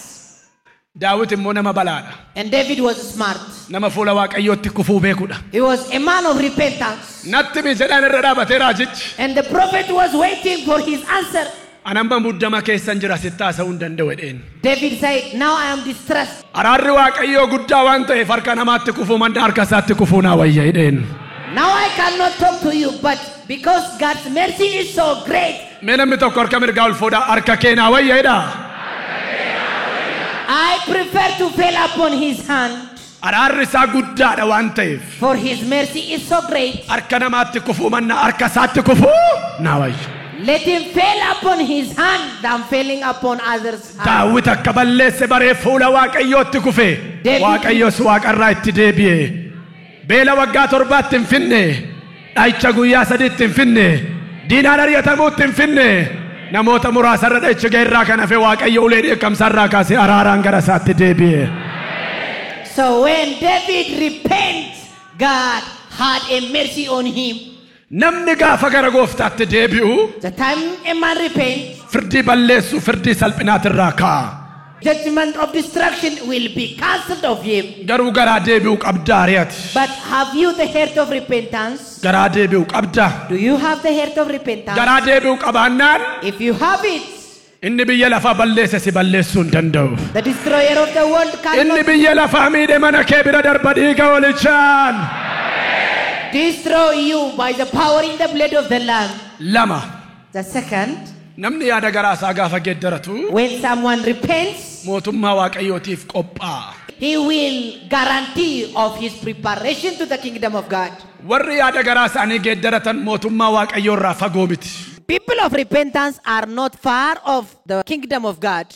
Daawit immoo nama balaadha. And David was smart. Nama fuula Waaqayyootti kufuu beekudha. He was a man of repentance. Natti mi jedhaan irra dhaabatee raajichi. And the prophet was waiting for his answer. Anamma muddama keessan jira sitti haasa'uu hin danda'u jedheen. David said, "Now I am distressed." Araarri Waaqayyoo guddaa waan ta'eef harka namaatti kufuu manna harka isaatti kufuu naa wayya jedheen. Now I cannot talk to you, but because God's mercy is so great, Mee namni tokko harka mirgaa ol fuudhaa harka kee naa wayya jedhaa. I prefer to fall upon his hand. Araarri isaa guddaadha waan ta'eef. For his mercy is so great. Harka namaatti kufuu manna harka isaatti kufuu naa wayya. Let him fall upon his hand than falling upon others' hand. Daawit akka balleesse baree fuula Waaqayyootti kufe. Waaqayyos waaqarraa itti deebi'e. Beela waggaa 7tti hin finne. Dha'icha guyyaa 3tti hin finne. Diinaan ari'atamuutti hin finne. Namoota muraasarra dha'ichi ga'e kan hafe Waaqayyo ulee dheekkamsarraa kaasee araaraan gara isaatti deebi'e. So when David repents, God had a mercy on him. Namni gaafa gara gooftaatti deebi'u The time a man repents, firdii balleessu firdii salphinaatirraa ka'a. Judgment of destruction will be cancelled of him. Garuu garaa deebi'u qabdaa ari'ati. But have you the heart of repentance? Garaa deebi'u qabdaa. Do you have the heart of repentance? Garaa deebi'u qabaannaan If you have it, inni biyya lafaa balleesse si balleessuu hin danda'u. The destroyer of the world Inni cannot biyya lafaa miidhe mana kee bira darba dhiiga hoolichaan. Destroy you by the power in the blood of the Lamb. Lama. The second, Namni yaada garaa isaa gaafa geeddaratu when someone repents, mootummaa Waaqayyootiif qophaa'a. He will guarantee of his preparation to the kingdom of God. Warri yaada garaa isaanii geeddaratan mootummaa Waaqayyoo irraa fagoo miti. People of repentance are not far of the kingdom of God.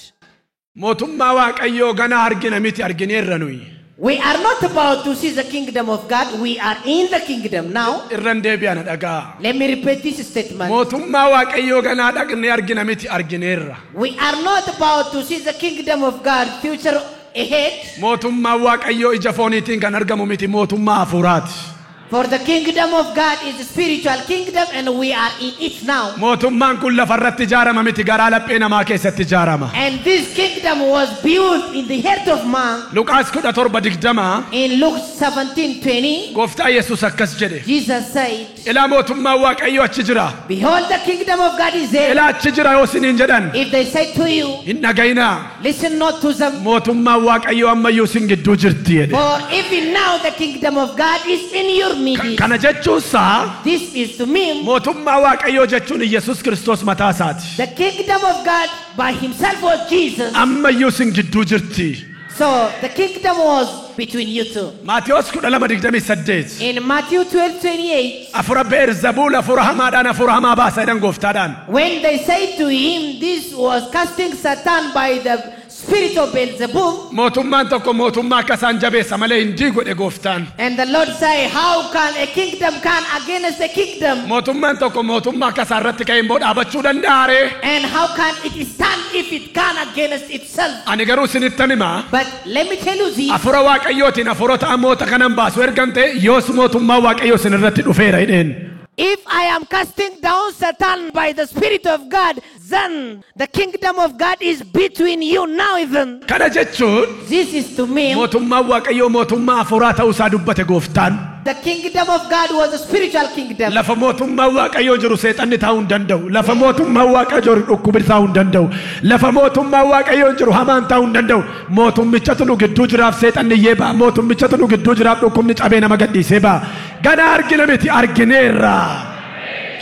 Mootummaa Waaqayyoo ganaa argina miti argineerra nuyi. We are not about to see the kingdom of God. We are in the kingdom now. Irran deebi'ana dhagaa. Let me repeat this statement. Mootummaa Waaqayyoo ganaa dhaqnee argina miti argineerra. We are not about to see the kingdom of God future ahead. Mootummaa Waaqayyoo ija fooniitiin kan argamu miti mootummaa hafuuraati. For the kingdom of God is a spiritual kingdom and we are in it now. Mootummaan kun lafarratti ijaarama miti garaa laphee namaa keessatti ijaarama. And this kingdom was built in the heart of man. Luqaas 17:20 In Luke 17:20, Gooftaa Yesuus akkas jedhe. Jesus said, Ilaa mootummaan Waaqayyoo achi jira. "Behold, the kingdom of God is there." Ilaa achi jira yoo isiniin jedhan If they say to you, hin dhagayinaa. Listen not to them. Mootummaan Waaqayyoo ammayyuu isin gidduu jirti jedhe. For even now the kingdom of God is in your midst. Kana jechuun isaa This is to mean mootummaa Waaqayyoo jechuun Yesuus Kiristoos mataa isaati. The kingdom of God by himself was Jesus. Ammayyuu isin gidduu jirti. So the kingdom was between you two. Maatiyos 12:28. In Matthew 12:28, Afura Beelzebuul afura hamaadhaan afura hamaa baasa jedhan gooftaadhaan. When they said to him, this was casting Satan by the spirit of Beelzebub, Mootummaan tokko mootummaa akka isaan jabeessa malee hin diigu jedhe gooftaan. And the Lord said, "How can a kingdom come against a kingdom?" Mootummaan tokko mootummaa akka isaan irratti ka'e immoo dhaabachuu danda'a ree? And how can it stand if it can against itself? Ani garuu isinittan himaa. But let me tell you this. Afura Waaqayyootiin afuroota hamoota kanan baasu ergan ta'e yoos mootummaa Waaqayyoo isin irratti dhufeera jedheen. If I am casting down Satan by the Spirit of God, then the kingdom of God is between you now even. Kana jechuun This is to mean mootummaan Waaqayyoo mootummaa afuraa ta'uusaa dubbate gooftaan. The kingdom of God was a spiritual kingdom. Lafa mootummaan Waaqayyoo jiru seexanni taa'uu hin danda'u. Lafa mootummaan Waaqayyoo jiru dhukkubni taa'uu hin danda'u. Lafa mootummaan Waaqayyoo jiru hamaan taa'uu hin danda'u. Mootummichatu nu gidduu jiraaf seexanni iyyee ba'a. Mootummichatu nu gidduu jiraaf dhukkubni cabee nama gadhiisee ba'a. Gana argina miti argineerra.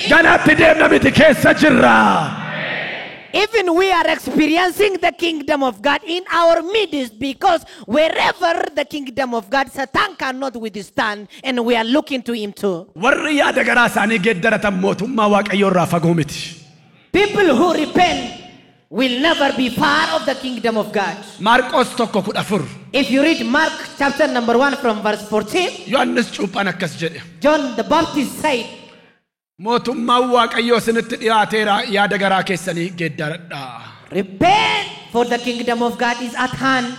Ganaatti deemna miti keessa jirra. Even we are experiencing the kingdom of God in our midst, because wherever the kingdom of God, Satan cannot withstand, and we are looking to him too. Warri yaada garaa isaanii geeddaratan mootummaa Waaqayyoo irraa fagoo miti. People who repent will never be far of the kingdom of God. Maarqos 1:14. If you read Mark chapter number 1 from verse 14, Yohannis cuuphaan akkas jedhe. John the Baptist said, Mootummaan Waaqayyoo isinitti dhiyaateera, yaada garaa keessanii geeddaradhaa. "Repent, for the kingdom of God is at hand."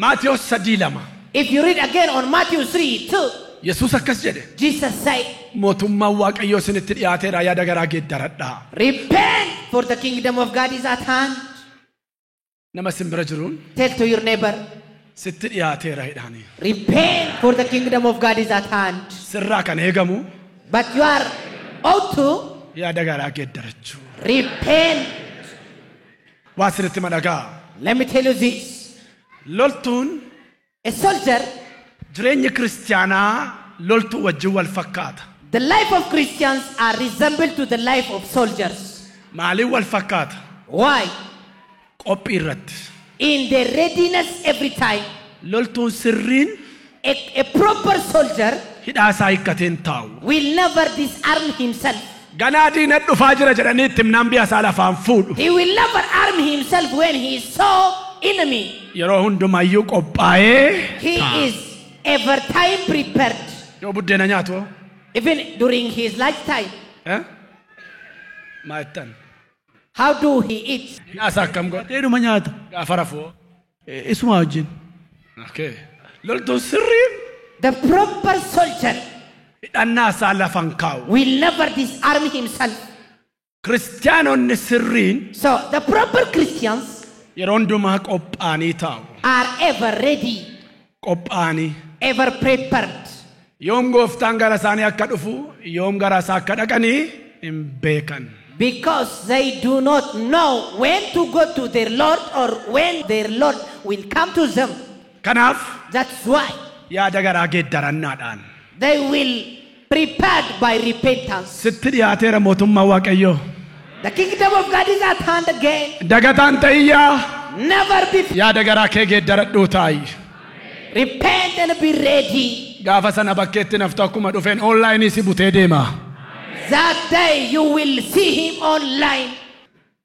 Maatiyos 3:2. If you read again on Matthew 3:2, Yesuus akkas jedhe. Jesus said, Mootummaan Waaqayyoo isinitti dhiyaateera, yaada garaa geeddaradhaa. "Repent, for the kingdom of God is at hand." Nama sin bira jiruun Tell to your neighbor, sitti dhiyaateera jedhaanii. "Repent, for the kingdom of God is at hand." Sirraa kan eegamu But you are ought to yaada garaa geeddarachuu. Repent. Waa sinitti madhagaa. Let me tell you this. Loltuun A soldier, jireenyi kiristiyaanaa loltuu wajjin wal fakkaata. The life of Christians are resembled to the life of soldiers. Maaliin wal fakkaata? Why? Qophii irratti. In their readiness every time. Loltuun sirriin A proper soldier hidhaa isaa hiikkateen taa'u. Will never disarm himself. Ganaa diina dhufaa jira jedhanii itti himnaan biyya isaa lafaan fuudhu. He will never arm himself when he saw enemy. Yeroo hundumayyuu qophaa'ee He taa'a. Is ever time prepared. Yoo buddeena nyaatu hoo? Even during his lifetime. Eh? Maa jettan? How do he eat? Hidhaa isaa akkam godha? Dheedhuma nyaata. Gaafa rafuu hoo? Isuma wajjin. Okay. Loltuun sirriin The proper soldier hidhannaa isaa lafan kaa'u. Will never disarm himself. Kiristiyaanonni sirriin So the proper Christians yeroo hundumaa qophaa'anii taa'u. Are ever ready, Qophaa'anii. Ever prepared. Yoom gooftaan gara isaanii akka dhufu, yoom gara isaa akka dhaqanii hin beekan. Because they do not know when to go to their Lord or when their Lord will come to them. Kanaaf That's why yaada garaa geeddarannaadhaan. They will prepared by repentance. Sitti dhiyaateera mootummaa Waaqayyoo. The kingdom of God is at hand again. Dagataan ta'iyyaa Never be yaada garaa kee geeddaradhuu taa'i. Repent and be ready. Gaafa sana bakkeetti naftu akkuma dhufeen online si butee deema. That day you will see him online.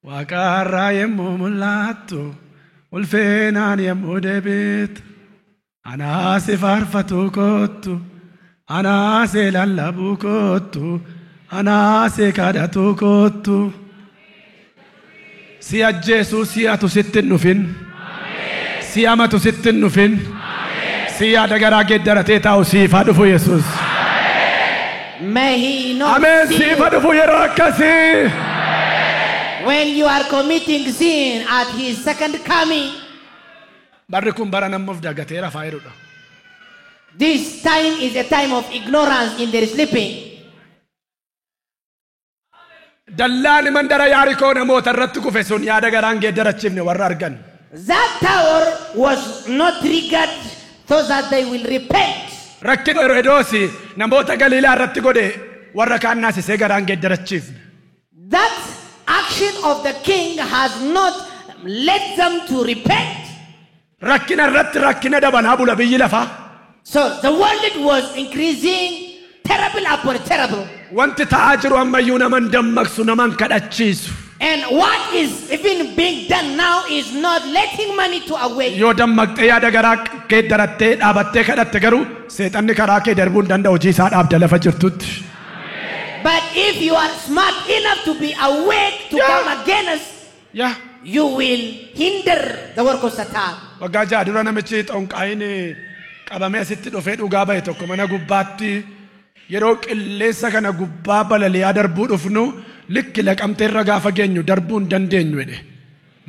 Waaqarraa yemmuu mul'attu, ulfinaan yemmuu deebitu, anaa si faarfatu kottu, anaa si lallabuu kottu, anaa si kadhatu kottu. Si ajjeesuu si atu sitti hin dhufin, si amatu sitti hin dhufin, si yaada garaa geeddaratee taa'u siif haa dhufu Yesuus. May he not Ameen see siif haa you dhufu yeroo akkasii. When you are committing sin at his second coming. Barri kun bara nama of dagatee rafaa jirudha. This time is a time of ignorance in their sleeping. Dallaan mandara Yaarikoo namoota irratti kufe sun yaada garaan geeddarachiifne warra argan. That tower was not triggered so that they will repent. Rakkina Heroodoosi namoota Galiilaa irratti godhe warra kaan naasisee garaan geeddarachiifne. That action of the king has not led them to repent. Rakkina irratti rakkina dabalaa bula biyyi lafaa. So the world was increasing terrible upon terrible. Wanti ta'aa jiru ammayyuu naman dammaqsu naman kadhachiisu. And what is even being done now is not letting money to awake. Yoo dammaqxee yaada garaa geeddarattee dhaabattee kadhatte garuu seexanni karaa kee darbuu hin danda'u hojii isaa dhaabda lafa jirtutti. But if you are smart enough to be awake to come against, you will hinder the work of Satan. Waggaa 6 dura namichi xonqaayin qabamee asitti dhufee dhugaa bahe tokko mana gubbaatti yeroo qilleensa kana gubbaa balali'aa darbuu dhufnu likki laqamtee irra gaafa geenyu darbuu hin dandeenyu jedhe.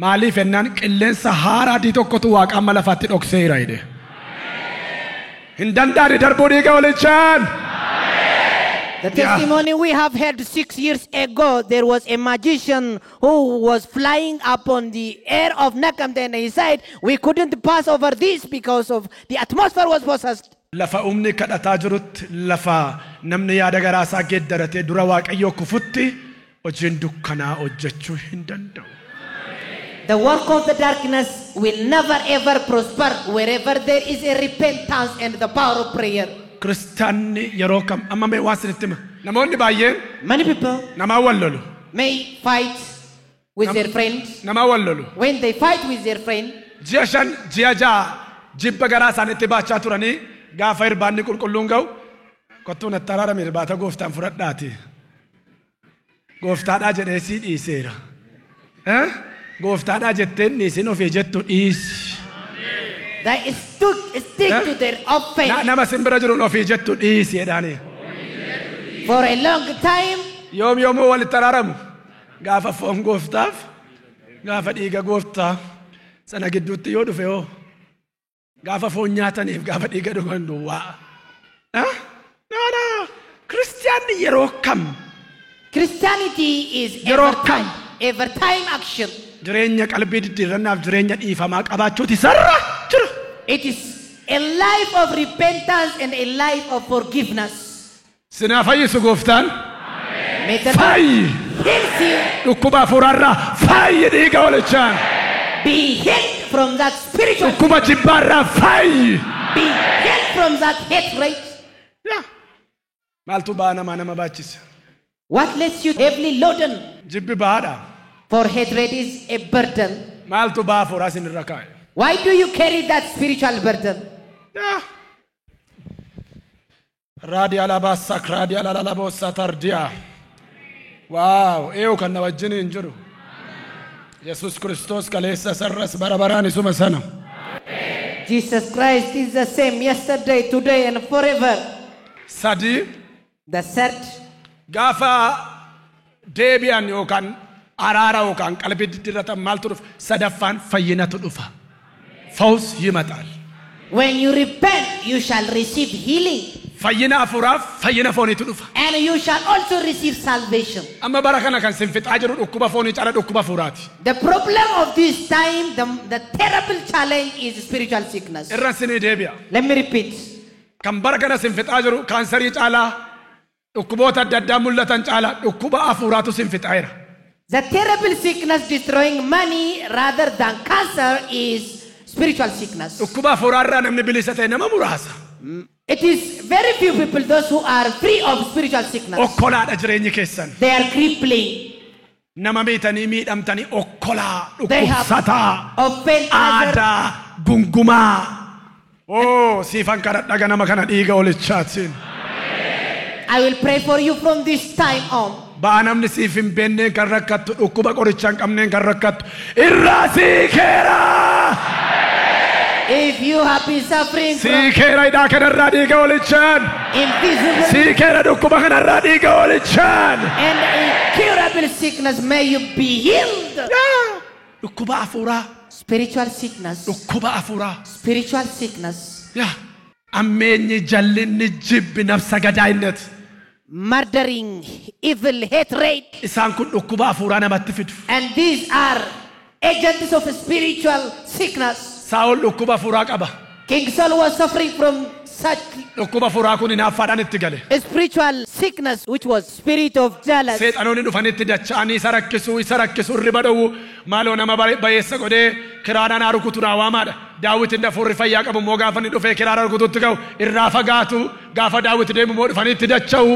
Maaliif ennaan qilleensa haaraa adii tokkotu waaqa amma lafaatti dhokseera jedhe. Hin danda'ani darbuu dhiiga walichaan. The testimony we have heard 6 years ago, there was a magician who was flying upon the air of Nakamte, and he said, "We couldn't pass over this because of the atmosphere was possessed." Lafa humni kadhataa jirutti lafa namni yaada garaa isaa geeddaratee dura Waaqayyoo kufutti hojiin dukkanaa hojjechuu hin danda'u. The work of the darkness will never ever prosper wherever there is a repentance and the power of prayer. Kiristaanni yeroo kam amma mee waa isinitti hima. Namoonni baay'een Many people namaan wal lolu. May fight. with their friends, Nama wal lolu. When they fight with their friend, Ji'a 5, ji'a 6 jibba garaa isaaniitti baachaa turanii gaafa irbaanni qulqulluun ga'u, "Kottuu natti araarame, irbaata gooftaan fudhadhaati. Gooftaadhaa jedhee sii dhiiseera. Eh? Gooftaadhaa jetteen dhiisin, ofii jettu dhiisi." They stick Eh? To their offense Nama simbira jiruun "Ofii jettu dhiisi" jedhaanii. For a long time. Yoom yoomuu walitti araaramu? Gaafa foon gooftaaf, gaafa dhiiga gooftaa sana gidduutti yoo dhufe hoo, gaafa foon nyaataniif gaafa dhiiga dhugan duwwaa. Ah? No, no. Kiristiyaanni yeroo kam Christianity is Yeroo ever time, ever time action. Jireenya qalbii diddiirrannaaf jireenya dhiifamaa qabaachuuti sarra jira. It is a life of repentance and a life of forgiveness. Sinaa fayyisu gooftaan. May the Lord Fayyi. Heals you. Dhukkuba hafuuraarraa fayyi dhiiga hoolichaan. Be healed from that spiritual. Dhukkuba jibbaarraa fayyi. Be healed from that hatred. Yaa. Maaltu ba'aa namaa nama baachisa? What lets you heavily laden? Jibbi ba'aadha. For hatred is a burden. Maaltu ba'aa hafuuraa isin irra kaa'e? Why do you carry that spiritual burden? Yaa. Raadiyaa labaasak raadiyaa lalalaboossaa tardiyaa. Waaw, eeyu kan na wajjin hin jiru. Yesus Kiristoos kaleessa sarras bara baraan isuma sana. Jesus Christ is the same yesterday, today, and forever. Sadii. The third, Gaafa deebi'an yookaan araara yookaan qalbii diddiirratan maaltu dhufa? Sadaffaan fayyinatu dhufa. ፈውስ ይመጣል። When you repent, you shall receive healing. Fayyina hafuuraaf fayyina fooniitu dhufa. And you shall also receive salvation. Amma bara kana kan sin fixaa jiru dhukkuba foonii caala dhukkuba hafuuraati. The problem of this time, the terrible challenge is spiritual sickness. Irra sinii deebi'a. Let me repeat. Kan bara kana sin fixaa jiru kaansarii caalaa, dhukkuboota adda addaa mul'atan caalaa, dhukkuba hafuuraatu sin fixaa jira. The terrible sickness destroying money rather than cancer is spiritual sickness. Dhukkuba hafuuraarraa namni bilisa ta'e nama muraasa. It is very few people, those who are free of spiritual sickness. Okkolaadha jireenyi keessan. They are crippling. Nama miitanii miidhamtanii okkolaa They have dhukkubsataa offend other. aadaa gungumaa. Oo, siifan kadhadha ganama kana dhiiga hoolichaatiin. I will pray for you from this time on. Ba'aa namni siif hin beenneen kan rakkattu, dhukkuba qorichaa hin qabneen kan rakkattu irraa siikeera. If you have been suffering from Siikeera hidhaa kanarraa dhiiga hoolichaan. Invisible Siikeera dhukkuba kanarraa dhiiga hoolichaan. And incurable sickness, may you be healed. Dhukkuba hafuuraa. Spiritual sickness. Dhukkuba hafuuraa. Spiritual sickness. Yaa. Ammeenyi, jallinni, jibbi, nafsa gadaayinnet. Murdering, evil, hatred. Isaan kun dhukkuba hafuuraa namatti fidu. And these are agents of spiritual sickness. Saa'ol dhukkuba hafuuraa qaba. King Saul was suffering from such Dhukkuba hafuuraa kun hinaaffaadhaan itti gale. Spiritual sickness, which was spirit of jealousy. Seexanoonni dhufanitti dacha'anii isa rakkisuu, isa rakkisuu, irriba dhowwu. "Maaloo nama bayeessa godhee kiraaraan haa rukutu naa waamaadha." Daawit inni hafuurri fayyaa qabu immoo gaafa inni dhufee kiraara rukututti ga'u irraa fagaatu. Gaafa Daawit deemu immoo dhufanii itti dacha'u.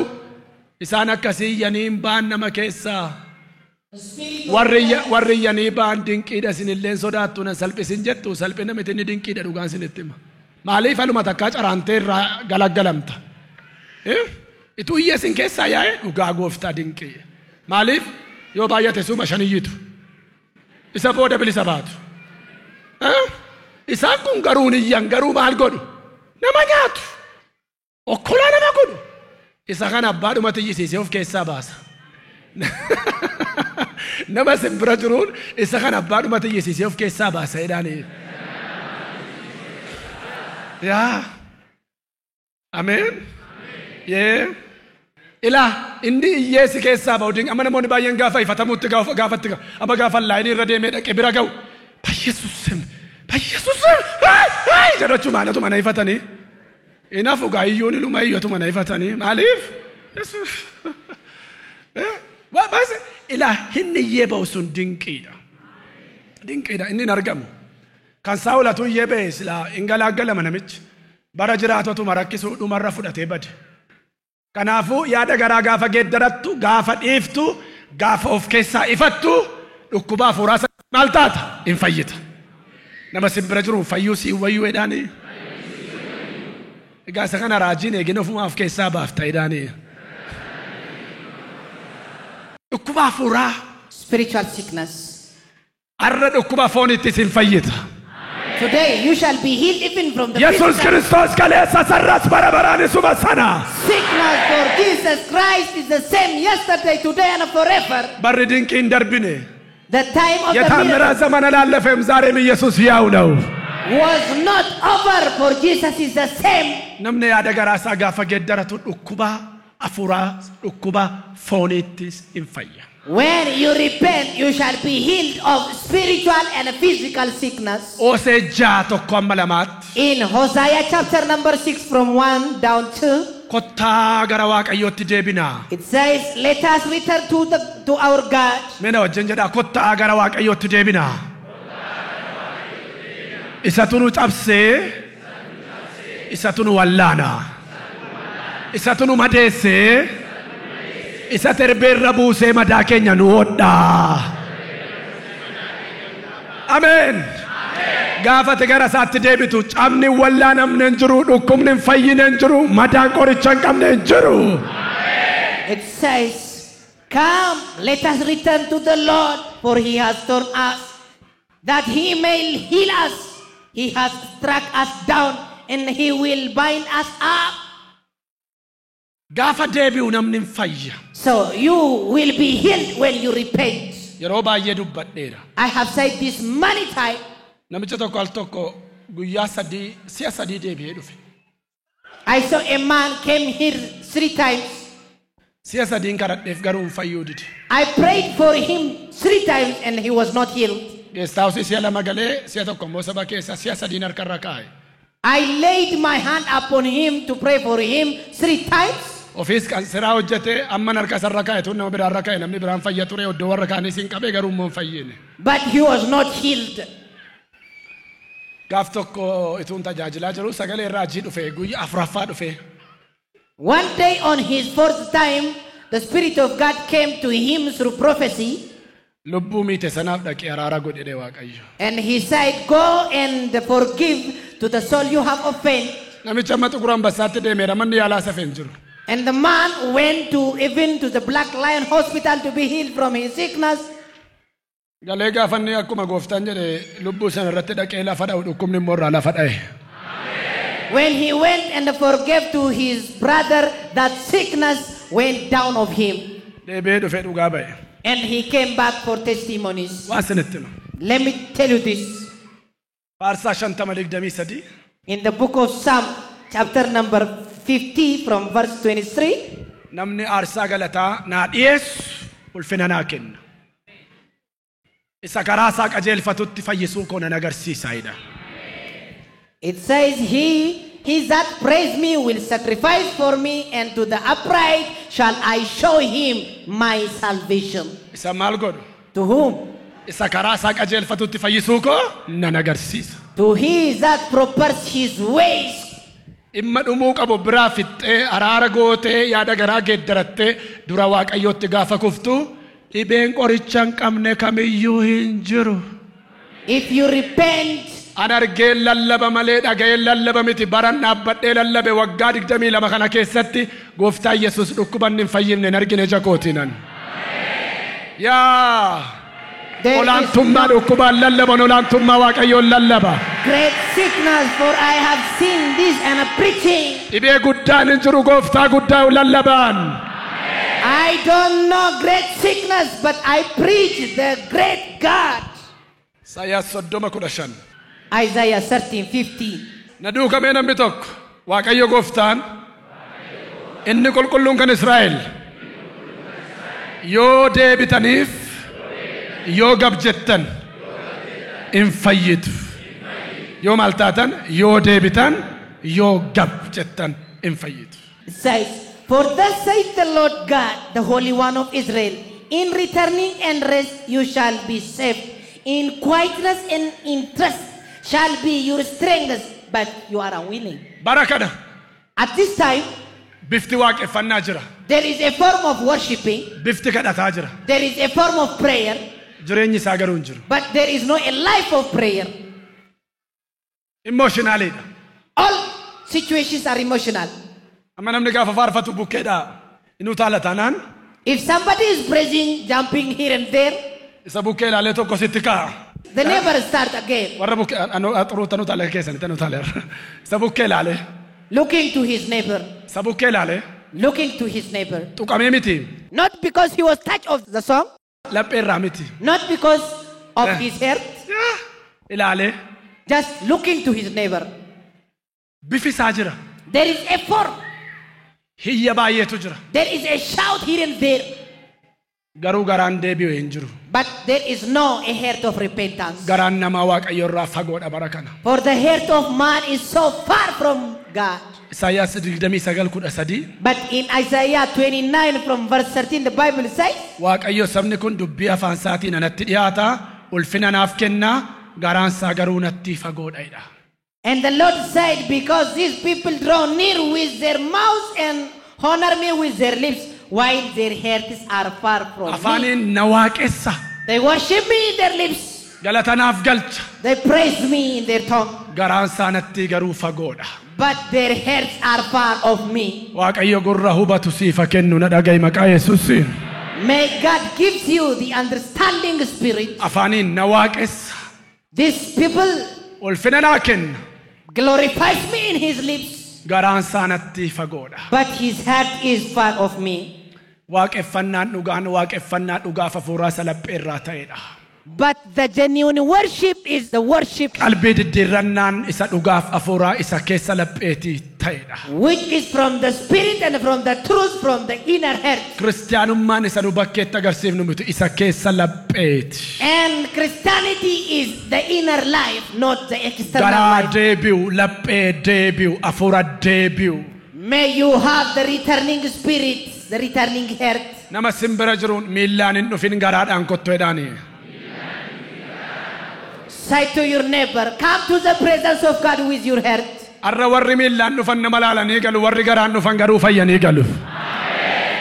Isaan akkasii iyyanii hin ba'an nama keessaa. Warri iyyanii ba'an dinqiidha. Isinilleen sodaattu na salphisin jettu, salphina miti, inni dinqiidha, dhugaan isinitti hima. Maaliif aluma takkaa caraantee irraa galaggalamta? Ituu iyya isin keessaa yaa'e dhugaa gooftaa dinqii. Maaliif yoo baay'ate suma shan iyyitu. Isa booda bilisa baatu. Isaan kun garuu hin iyyan, garuu maal godhu? Nama nyaatu. Okkolaa nama godhu. Isa kana abbaadhumatti iyyisiisee of keessaa baasa. Nama isin bira jiruun "Isa kana abbaadhumatti iyyisiisee of keessaa baasa" jedhaanii. Yaa. Ameen. Yee. Ilaa inni iyyeessi keessaa ba'u dinqa. Amma namoonni baay'een gaafa ifatamutti gaafatti ga'u. Amma gaafa laayinii irra deemee dhaqee bira ga'u. "Bayyesuusim, Bayyesuusim, haay" jedhachuu maalatu mana ifatanii. Inafu gaa iyyuun iluma iyyatu mana ifatanii. Maaliif? Yesuus. Baas ilaa inni iyyee ba'u sun dinqiidha. Dinqiidha, inni hin argamu. Kan Saa'olatu iyyee ba'e silaa hin galaaggalama namichi. Bara jiraatotuma rakkisuu dhumarra fudhatee bade. Kanaafuu yaada garaa gaafa geeddarattu, gaafa dhiiftu, gaafa of keessaa ifattu, Dhukkuba hafuuraa sana maal taata? Hin fayyita. Nama simbira jiru fayyuu si wayyuu jedhaanii. Egaa isa kana raajiin eegina ofumaaf keessaa baafta jedhaanii. Dhukkuba hafuuraa. Spiritual sickness. Har'a dhukkuba foonittis hin fayyita. Today you shall be healed even from the Yesuus physical Kiristoos kaleessa sarras bara baraan isuma sana. sickness. For Jesus Christ is the same yesterday, today, and forever. Barri dinqiin darbine. The time of the የታምራት miracle ዘመን አላለፈም። ዛሬም ኢየሱስ ያው ነው። was not over, for Jesus is the same. Namni yaada garaa isaa gaafa geeddaratu dhukkuba hafuuraa dhukkuba fooniittis hin fayya. When you repent, you shall be healed of spiritual and physical sickness. Hosee 6:1 hamma 2tti. In Hosea chapter number 6, from 1 down to, Kottaa gara Waaqayyootti deebinaa. It says, "Let us return to our God." Mee na wajjin jedhaa, kottaa gara Waaqayyootti deebinaa. Isatu nu cabsee, isatu nu wallaana. Isatu nu madeessee, isa terbeerra buusee madaa keenya nu hodhaa. Ameen. Gaafate gara isaatti deebitu cabni wallaanamne hin jiru, dhukkubni hin fayyine hin jiru, madaan qoricha hin qabne hin jiru. It says, "Come, let us return to the Lord, for he has torn us, that he may heal us. He has struck us down, and he will bind us up." Gaafa deebi'u namni hin fayya. So you will be healed when you repent. Yeroo baay'ee dubbadheera. I have said this many times. Namicha tokko al tokko guyyaa sadii si'a sadii deebi'ee dhufe. I saw a man came here three times. Si'a sadiin kadhadheef garuu hin fayyuu dide. I prayed for him three times and he was not healed. Guest house si'a lama galee si'a tokko immoo saba keessa si'a sadiin harkarra kaa'e. I laid my hand upon him to pray for him three times. Ofiis kan siraa hojjete amman harka isarra kaa'e tun nama biraarra kaa'e namni biraan fayya ture iddoo warra kaaniis hin qabee garuu immoo hin fayyine. But he was not healed. Gaaf tokko ituun tajaajilaa jiru sagalee raajii dhufe guyyaa afuraffaa dhufe. One day on his fourth time, the Spirit of God came to him through prophecy Lubbuu miite sanaaf dhaqee araara godhedhe Waaqayyo. And he said, "Go and forgive to the soul you have offended." Namicha amma Xuqur Ambassaatti deemeera manni yaalaa safee hin jiru. And the man went to even to the Black Lion Hospital to be healed from his sickness. Galee gaafanni akkuma gooftaan jedhe lubbuu sana irratti dhaqee lafa dha'u dhukkubni immoo irraa lafa dha'e. When he went and forgave to his brother, that sickness went down of him. Deebi'ee dhufee dhugaa ba'e. And he came back for testimonies. Waan sinitti himu. Let me tell you this. Faarsaa 50:23. In the book of Psalm, chapter number 50, from verse 23, Namni aarsaa galataa naa dhiyeessu ulfina naa kenna. Isa karaa isaa qajeelfatutti fayyisuu koo nan agarsiisa jedha. It says, He that praise me will sacrifice for me, and to the upright shall I show him my salvation." Isa maal godhu? To whom? Isa karaa isaa qajeelfatutti fayyisuu koo nan agarsiisa. To he that prospers his ways. Dhimma dhumuu qabu biraa fixxee araara gootee yaada garaa geeddarattee dura Waaqayyootti gaafa kuftu dhibeen qoricha hin qabne kamiyyuu hin jiru. If you repent, An argeen lallaba malee dhaga'een lallaba miti baran dhaabbadhee lallabe waggaa 22 kana keessatti gooftaa Yesuus dhukkubanni hin fayyifne hin argine ija kootiinan. Yaa there is olaantummaa dhukkubaan lallaban olaantummaa Waaqayyoon lallaba. Great sickness, for I have seen this and am preaching. Dhibee guddaan hin jiru gooftaa guddaa lallabaan. I don't know great sickness, but I preach the great God. Isaayyaas 30:15. Isaiah 30:15. Na duukamee namni tokko Waaqayyo gooftaan inni qulqulluun kan Israa'el yoo deebitaniif yoo gab jettan in fayyitu. Yoo maal taatan yoo deebitan yoo gab jettan in fayyitu. It says, "For thus saith the Lord God, the Holy One of Israel, in returning and rest you shall be saved. In quietness and in trust shall be your strength, but you are unwilling." Bara kana At this time, bifti waaqeffannaa jira. There is a form of worshipping, Bifti kadhataa jira. There is a form of prayer. Jireenyi isaa garuu hin jiru. But there is no a life of prayer. Emotionaliidha. All situations are emotional. Amma namni gaafa faarfatu bukkeedha. Inni utaala taanaan If somebody is praising, jumping here and there, isa bukkee ilaalee tokko sitti ka'a. the neighbor start again, Warra bukkee xuruutan utaalee keessanitti utaaleerra. Isa bukkee ilaalee looking to his neighbor, isa bukkee ilaalee looking to his neighbor. Tuqamee miti. Not because he was touched of the song, Lapheerraa miti. Not because of Eh. his heart, Ilaalee just looking to his neighbor. Bifi isaa jira. There is a form, Hiyya baay'eetu jira. There is a shout here and there, Garuu garaan deebi'u hin jiru. But there is no a heart of repentance. Garaan namaa Waaqayyo irraa fagoodha bara kana. For the heart of man is so far from God. Isaayyaas 29:13 But in Isaiah 29 from verse 13, the Bible says, Waaqayyo sabni kun dubbii afaan isaatiin anatti dhiyaata, ulfina naaf kennaa, garaan isaa garuu natti fagoodha jedha. And the Lord said, "Because these people draw near with their mouths and honor me with their lips, while their hearts are far from me." Afaaniin na waaqessa, They worship me in their lips, galata naaf galcha, they praise me in their tongue, garaan isaa natti garuu fagoodha. But their hearts are far of me. Waaqayyo gurra hubatu siif haa kennu na dhaga'i maqaa Yesuusiin. May God gives you the understanding spirit. Afaaniin na waaqessa, These people ulfina naa kenna, glorifies me in his lips, garaan isaa natti fagoodha. But his heart is far of me. Waaqeffannaan dhugaan waaqeffannaa dhugaaf hafuuraa isa lapheerraa ta'edha. But the genuine worship is the worship Qalbii diddiirrannaan isa dhugaaf hafuuraa isa keessa lapheetii ta'edha. Which is from the spirit and from the truth from the inner heart. Kiristaanummaan isa nu bakkeetti agarsiifnu miti isa keessa lapheeti. And Christianity is the inner life, not the external Garaa life. Deebi'u, laphee deebi'u, hafuura deebi'u. May you have the returning spirit, the returning heart. Nama simbira jiruun miillaan hin dhufin garaadhaan kottu jedhaani. Say to your neighbor, "Come to the presence of God with your heart." Har'a warri miillaan dhufan nama laalanii galu, warri garaan dhufan garuu fayyanii galu.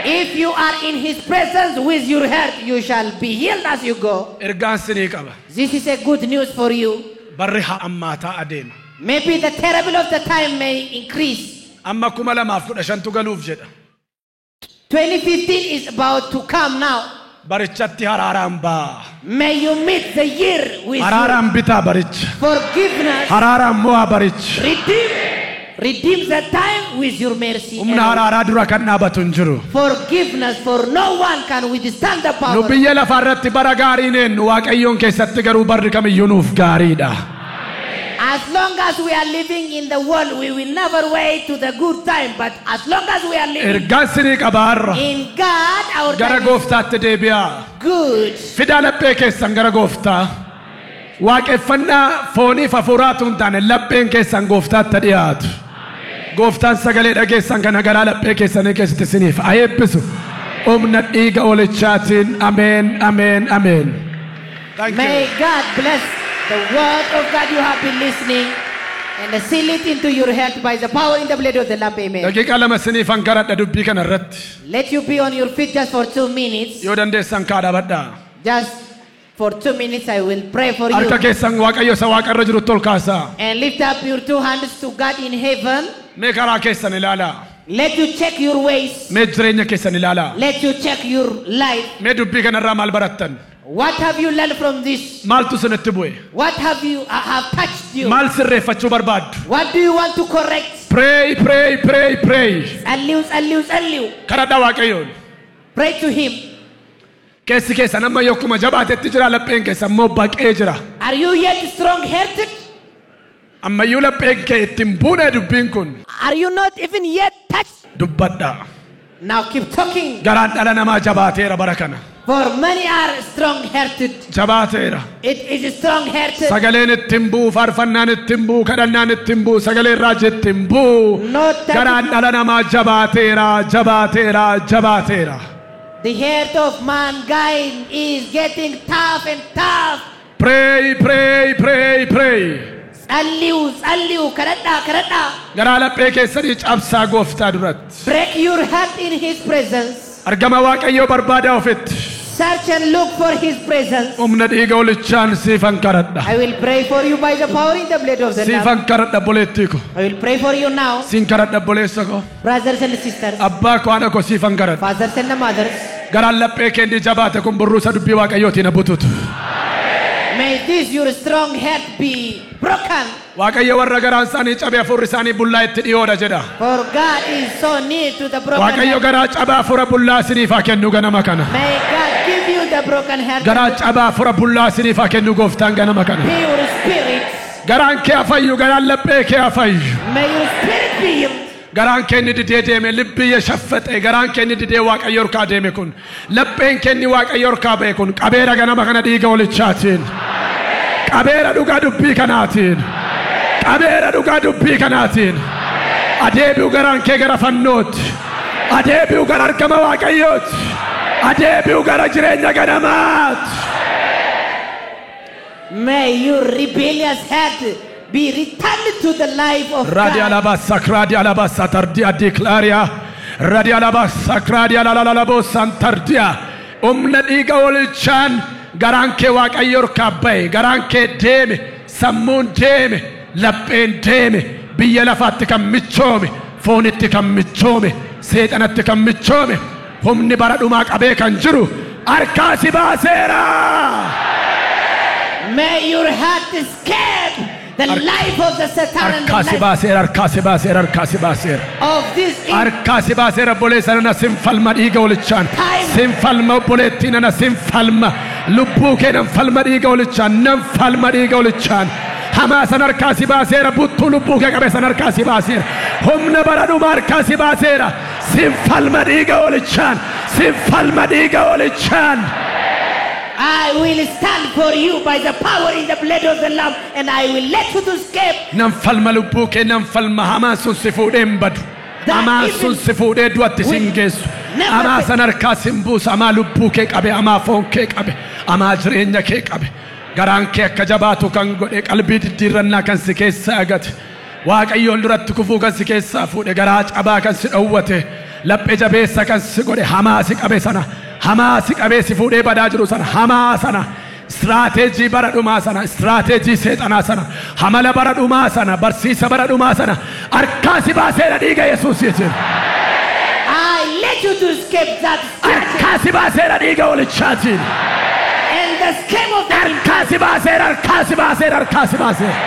If you are in his presence with your heart, you shall be healed as you go. Ergaan sinii qaba. This is a good news for you. Barri hammaataa adeema. Maybe the terrible of the time may increase. Amma 2015tu galuuf jedha. 2015 is about to come now. Barichatti haraaraan baa. May you meet the year with your Haraaraan bitaa baricha. Forgiveness. Haraaraan mo'aa baricha. Redeem the time with your mercy. Humna And haraaraa dura kan dhaabatu hin jiru. forgiveness, for no one can withstand the Nu power. Biyya lafaa irratti bara gaariin eenyu Waaqayyoon keessatti garuu barri kamiyyuu nuuf gaariidha. As long as we are living in the world, we will never wait to the good time. But as long as we are living Ergaan sinii qaba har'a. In God, our Gara time is gooftaatti deebi'aa. Good. Fidaa laphee keessan gara gooftaa. Waaqeffannaa fooniif hafuuraatu hin taane lapheen keessan gooftaatti dhiyaatu. Gooftaan sagalee dhageessan kana garaa laphee keessanii keessatti isiniif haa eebbisu. Humna dhiiga oolichaatiin ameen ameen ameen. Thank May you. God bless the word of God you have been listening and seal it into your heart by the power in the blood of the Lamb. Amen. Daqiiqaa 2 isiniifan kadhadha dubbii kana irratti. Let you be on your feet just for 2 minutes. Yoo dandeessan kaa dhaabadhaa. Just for 2 minutes, I will pray for you. Harka keessan Waaqayyo isa waaqarra jirutti ol kaasaa. And lift up your two hands to God in heaven. Mee karaa keessan ilaalaa. Let you check your ways. Mee jireenya keessan ilaalaa. Let you check your life. Mee dubbii kanarraa maal barattan? What have you learned from this? Maaltu isinitti bu'e? What have you have touched you? Maal sirreeffachuu barbaaddu? What do you want to correct? Pray, pray, pray, pray. ጸልዩ, ጸልዩ, ጸልዩ. Kadhadhaa Waaqayyoon. Pray to Him. Keessi keessan amma yokkuma jabaatetti jira lapheen keessan immoo baqee jira. Are you yet strong-hearted? Ammayyuu lapheen kee ittiin buune dubbiin kun. Are you not even yet touched? Dubbadhaa. Now keep talking. Garaan dhala namaa jabaateera bara kana. For many are strong-hearted. Jabaateera. It is strong-hearted. Sagaleen ittiin bu'u, faarfannaan ittiin bu'u, kadhannaan ittiin bu'u, sagaleen raajii ittiin bu'u. Not that Garaan dhala namaa jabaateera, jabaateera, jabaateera. The heart of mankind is getting tough and tough. Pray, pray, pray, pray. ጸልዩ, ጸልዩ, kadhadhaa, kadhadhaa. Garaa laphee keessanii cabsaa gooftaa duratti. Break your heart in His presence. Argama Waaqayyoo barbaadaa ofitti. Search and look for his presence. Humna dhiiga hoolichaan siifan kadhadha. I will pray for you by the power in the blood of the Lamb. Siifan kadhadha obboleettii koo. I will pray for you now, Siin kadhadha obboleessa koo. Brothers and sisters, Abbaa koo haadha koo siifan kadhadha. Fathers and mothers. Garaan laphee keenni jabaate kun burruusa dubbii Waaqayyootiin bututu. May this your strong heart be broken. Waaqayyo warra garaan isaanii cabe hafuurri isaanii bullaa itti dhiyoodha jedha. For God is so near to the broken Waaqayyo heart. Garaa cabaa hafuura bullaa isiniif haa kennu ganama kana. May God give you the broken heart. Garaa cabaa hafuura bullaa isiniif haa kennu gooftaan ganama kana. Pure spirit. Garaan kee haa fayyu, garaan laphee kee haa fayyu. May your spirit be healed. Garaan kee inni didee deeme ልብ የሸፈጠ garaan kee inni didee Waaqayyo harkaa deeme kun lapheen kee inni Waaqayyo harkaa ba'e kun qabeera ganama kana dhiiga hoolichaatiin. Qabeera dhugaa dubbii kanaatiin. Qabeera dhugaa dubbii kanaatiin. Adeebi'u garaan kee gara fannootti. Adeebi'u gara argama Waaqayyooti. Adeebi'u gara jireenya ganamaatti. May your rebellious heart be returned to the life of Radi God. Alabasa kradi alabasa tardia declaria. Radi alabasa kradi alalalabosan tardia. Humna dhiiga hoolichaan garaan kee Waaqayyo harkaa ba'e, garaan kee deeme, sammuun deeme, lapheen deeme, biyya lafaatti kan michoome, foonitti kan michoome, seexanatti kan michoome, humni bara dhumaa qabee kan jiru harkaa si baaseera. May your heart escape the life of the Satan and the Harkaa si life baaseera, harkaa si baaseera, harkaa si baaseera. Of this Harkaa si baaseera obboleessa nana sin falma dhiiga hoolichaan. Time. Sin falma obboleettii nana sin falma. Lubbuu kee nan falma dhiiga hoolichaan nan falma dhiiga hoolichaan. Hamaa san harkaa si baaseera buttuu lubbuu kee qabe san harkaa si baaseera. Humna bara dhumaa harkaa si baaseera. Sin falma dhiiga hoolichaan. Sin falma dhiiga hoolichaan. I will stand for you by the power in the blood of the Lamb, and I will let you to escape. Nan falma lubbuu kee nan falma hamaan sun si fuudhee hin badu. Hamaan sun si fuudhee du'atti sin geessu. Hamaa san harkaa sin buusa. Hamaa lubbuu kee qabe, hamaa foon kee qabe, hamaa jireenya kee qabe. Garaan kee akka jabaatu kan godhe qalbii diddiirrannaa kan si keessaa agate. Waaqayyoon duratti kufuu kan si keessaa fuudhe garaa cabaa kan si dhowwate laphee jabeessa kan si godhe hamaa si qabe sana hamaa si qabee si fuudhee badaa jiru sana hamaa sana istiraateejii bara dhumaa sana istiraateejii seexanaa sana hamala bara dhumaa sana barsiisa bara dhumaa sana harkaa si baaseera dhiiga Yesuusiitiin. I let you to escape that strategy Harkaa si baaseera dhiiga hoolichaatiin. And the scheme of the Harkaa si baaseera harkaa si baaseera harkaa si baaseera.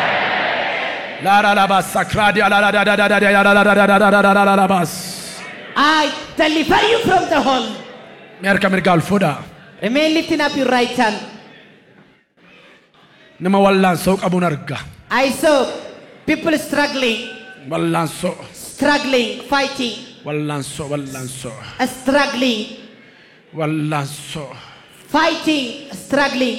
Laara labasa kraadi ala da da da da da da da da da da da da labas. I deliver you from the hold. Mee harka mirgaa ol fuudhaa. Remain lifting up your right hand. Nama wallaansoo qabuun arga. I saw people struggling, Wallaansoo, struggling, fighting, wallaansoo, wallaansoo, struggling, wallaansoo. Fighting, struggling.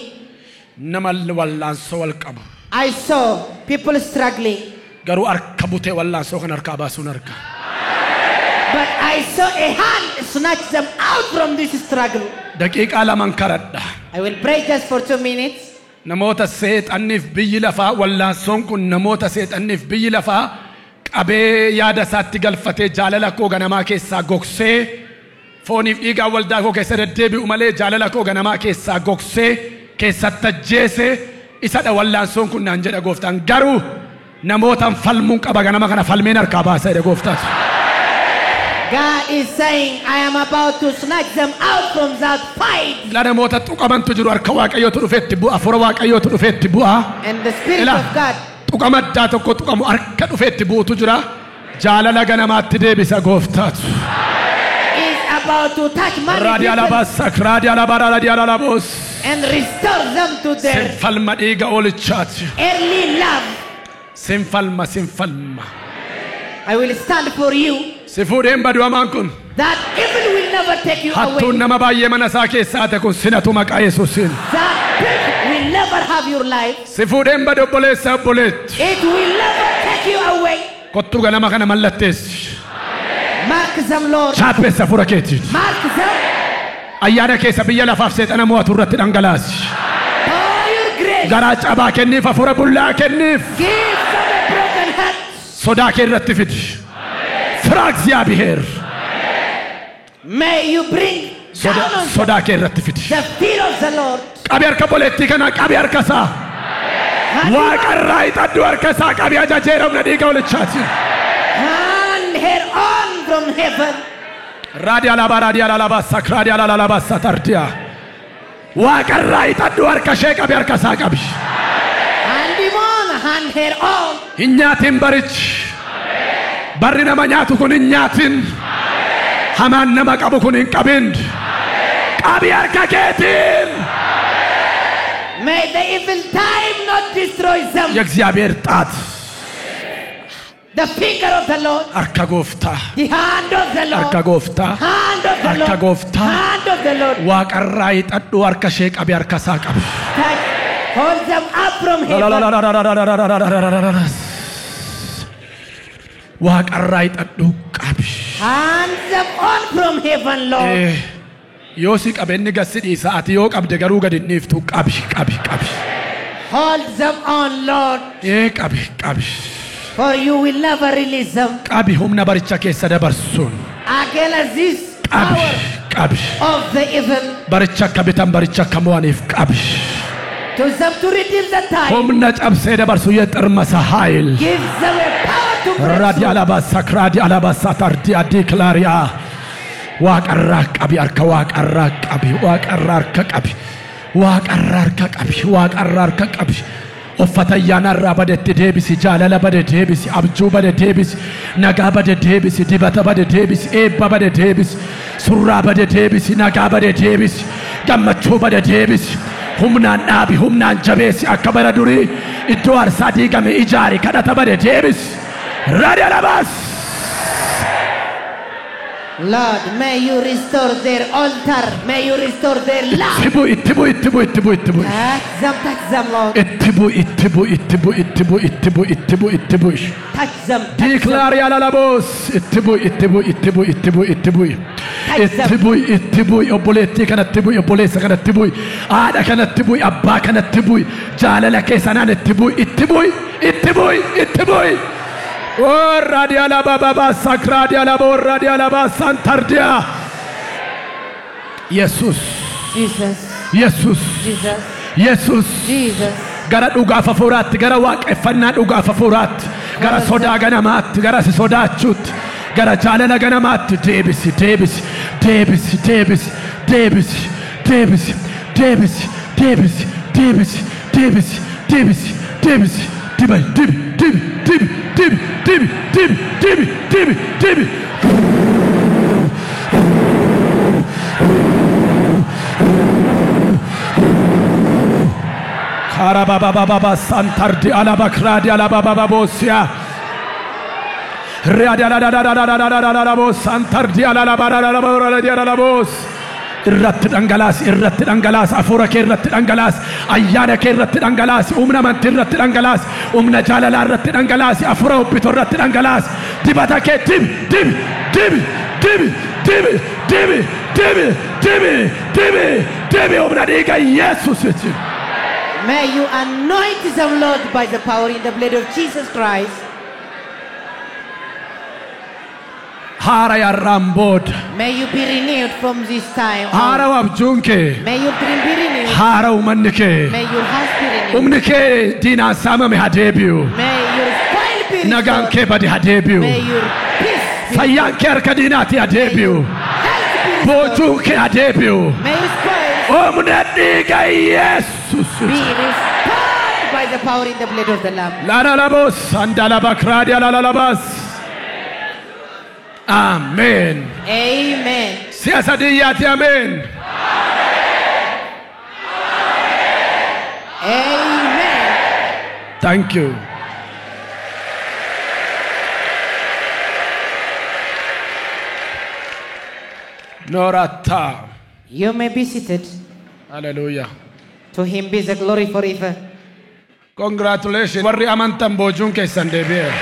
Nama wallaansoo wal qabu. I saw people struggling, Garuu harka butee wallaansoo kan harkaa baasuun arga. But I saw a hand snatch them out from this struggle. Daqiiqaa laman kadhadha. I will pray just for 2 minutes. Namoota seexanniif biyyi lafaa wallaansoon kun namoota seexanniif biyyi lafaa qabee yaada isaatti galfatee jaalala koo ganamaa keessaa gogsee fooniif dhiigaan waldaa koo keessa deddeebi'u malee jaalala koo ganamaa keessaa gogsee keessatti ajjeese isadha wallaansoon kun naan jedha gooftaan garuu namootaan falmuun qaba ganama kana falmeen harkaa baasa jedha gooftaatu. God is saying, "I am about to snatch them out from that fight." Ila namoota tuqamantu jiru harka Waaqayyootu dhufeetti bu'a hafuura Waaqayyootu dhufeetti bu'a. And the Spirit Ila of God tuqama addaa tokko tuqamu harka dhufeetti bu'utu jira jaalala ganamaatti deebisa gooftaatu. Is about to touch many Raadi people alabasa raadi alabara raadi alabos. And restore them to their Sinfalma dhiiga oolichaati. Early love. Sinfalma sinfalma. I will stand for you. Si fuudheen badu hamaan kun. That evil will never take you Hattuun away. Nama baay'ee mana isaa keessaa ate kun sinatu maqaa Yesuusiin. That thief will never have your life. Si fuudheen badu obboleessa obboleetti. It will never take you away. Kottuu ganama kana mallatteessi. Mark them, Lord. Chaappeessa hafuura keetiin. Mark them. Ayyaana keessa biyya lafaaf seexana mo'atu irratti dhangalaasi. Pour your grace. Garaa cabaa kenniif hafuura bullaa kenniif. Give them a broken heart. Sodaa kee irratti fidi. ፍራ እግዚአብሔር. May you bring down on them Sodaa kee irratti fidi. The fear of the Lord. Qabi harka obboleettii kanaa, qabi harka isaa. Hand, Waaqarraa hixadhu, harka isaa qabi, ajajeera humna dhiiga hoolichaatiin. Hand her on from heaven. Raadiyaa laabaa, raadiyaa laabaa, sakraadiyaa laabaa, satardiyaa. Waaqarraa hixadhu, harka ishee qabi, harka isaa qabi. Hand him on, hand her on. Hin nyaatin barichi. Barri nama nyaatu kun hin nyaatin. Hamaan nama qabu kun hin qabin. Qabi harka keetiin. May the evil time not destroy them. የእግዚአብሔር ጣት። The finger of the Lord, Harka gooftaa. The hand of the Lord, Harka gooftaa. Hand of the Harka Lord, gooftaa. Hand of the Lord. Waaqarraa hixadhu, harka ishee qabi, harka isaa qabi. Touch, hold them up from heaven. Waaqarraa hixadhu, qabi. Hand them on from heaven, Lord. Yoo si qabe inni gad si dhiisa, ati yoo qabde garuu gad hin dhiiftu. Qabi, qabi, qabi. Hold them on, Lord, Qabi, qabi. For you will never release them. Qabi humna baricha keessa dabarsuun. Against this Qabi, power qabi. Of the evil, Baricha akka bitan, baricha akka mo'aniif qabi. To them to redeem the time. Humna cabsee dabarsu የጥርመሰ ኃይል። Give them a power to break ራዲ through. አላባሳ ክራዲ አላባሳ ታርዲ አዲክላሪያ። Waaqarraa qabi harka, waaqarraa qabi, waaqarraa harka qabi, waaqarraa harka qabi, waaqarraa harka qabi. Uffata ayyaanarraa badetti deebisi, jaalala bade deebisi, abjuu bade deebisi, nagaa bade deebisi, dibata bade deebisi, eebba bade deebisi, surraa bade deebisi, nagaa bade deebisi, gammachuu bade deebisi. Humnaan dhaabi, humnaan jabeessi, akka bara durii iddoo aarsaa diigame ijaari, kadhata bade deebisi. Raadi alabaas. Lord, may you restore their altar. May you restore their love. Itti bu'i, itti bu'i, itti bu'i, itti bu'i, itti bu'i. Touch them, touch them, Lord. Itti bu'i, itti bu'i, itti bu'i, itti bu'i, itti bu'i, itti bu'i, itti bu'i. Touch them. Touch them. Declare alalabos. Itti bu'i, itti bu'i, itti bu'i, itti bu'i, itti bu'i. Itti bu'i, itti bu'i, obboleettii kanatti bu'i, obboleessa kanatti bu'i, haadha kanatti bu'i, abbaa kanatti bu'i, jaalala keessanaan itti bu'i, itti bu'i, itti bu'i, itti bu'i. Raadi alababa sakraadi alaba raadi alaba santardiya. Yesus. Jesus, Yesus. Jesus, Yesus. Jesus. Gara dhugaaf hafuuraatti, gara waaqeffannaa dhugaaf hafuuraatti, gara sodaa ganamaatti, gara si sodaachuutti, gara jaalala ganamaatti deebisi, deebisi, deebisi, deebisi, deebisi, deebisi, deebisi, deebisi, deebisi, deebisi, deebisi, deebisi, dibi, dibi, dibi, dibi, dibi, dibi, dibi, dibi, dibi, dibi. Karabababa santardi alabakradi alabababosia. Riadi aladadadadadadadadabo santardi alalabarabos. Irratti dhangalaasi, irratti dhangalaasi, hafuura kee irratti dhangalaasi, ayyaana kee irratti dhangalaasi, humna amantii irratti dhangalaasi, humna jaalalaa irratti dhangalaasi, hafuura hobbitoo irratti dhangalaasi, dibata kee dibi, dibi, dibi, dibi, dibi, dibi, dibi, dibi, dibi, dibi, humna dhiiga Yesuusitiin. May you anoint them, Lord, by the power in the blood of Jesus Christ. Haara yarraan booda. May you be renewed from this time on. Haaraw abjuun kee. May your dream be renewed. Haaraw manni kee. May your house be renewed. Humni kee diinaan saamame haa deebi'u. May your spoil be Nagaan restored. Kee bade haa deebi'u. May your peace be Fayyaan kee harka diinaati haa deebi'u. Health be restored. Boojuun kee haa deebi'u. May your spoils Humna dhiiga Yesuus. Be restored by the power in the blood of the Lamb. Lalalabos andalabakraadi alalabas. Ameen. Amen. Si'a sadiyyaati ameen. Amen. Thank you. Noratta. You may be seated. Hallelujah. To him be the glory forever. Congratulations. Warri amantan, boojuun keessan deebi'eera.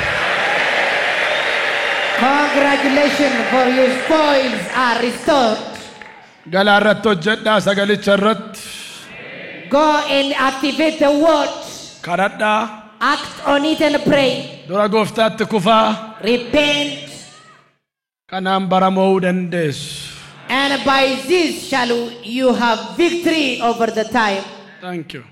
Congratulations, for your spoils are restored. Galaa irratti hojjedhaa, sagalicha irratti. Go and activate the word. Kadhadhaa. Act on it and pray. Dura gooftaatti kufaa. Repent. Kanaan bara mo'uu dandeessu. And by this shall you have victory over the time. Thank you.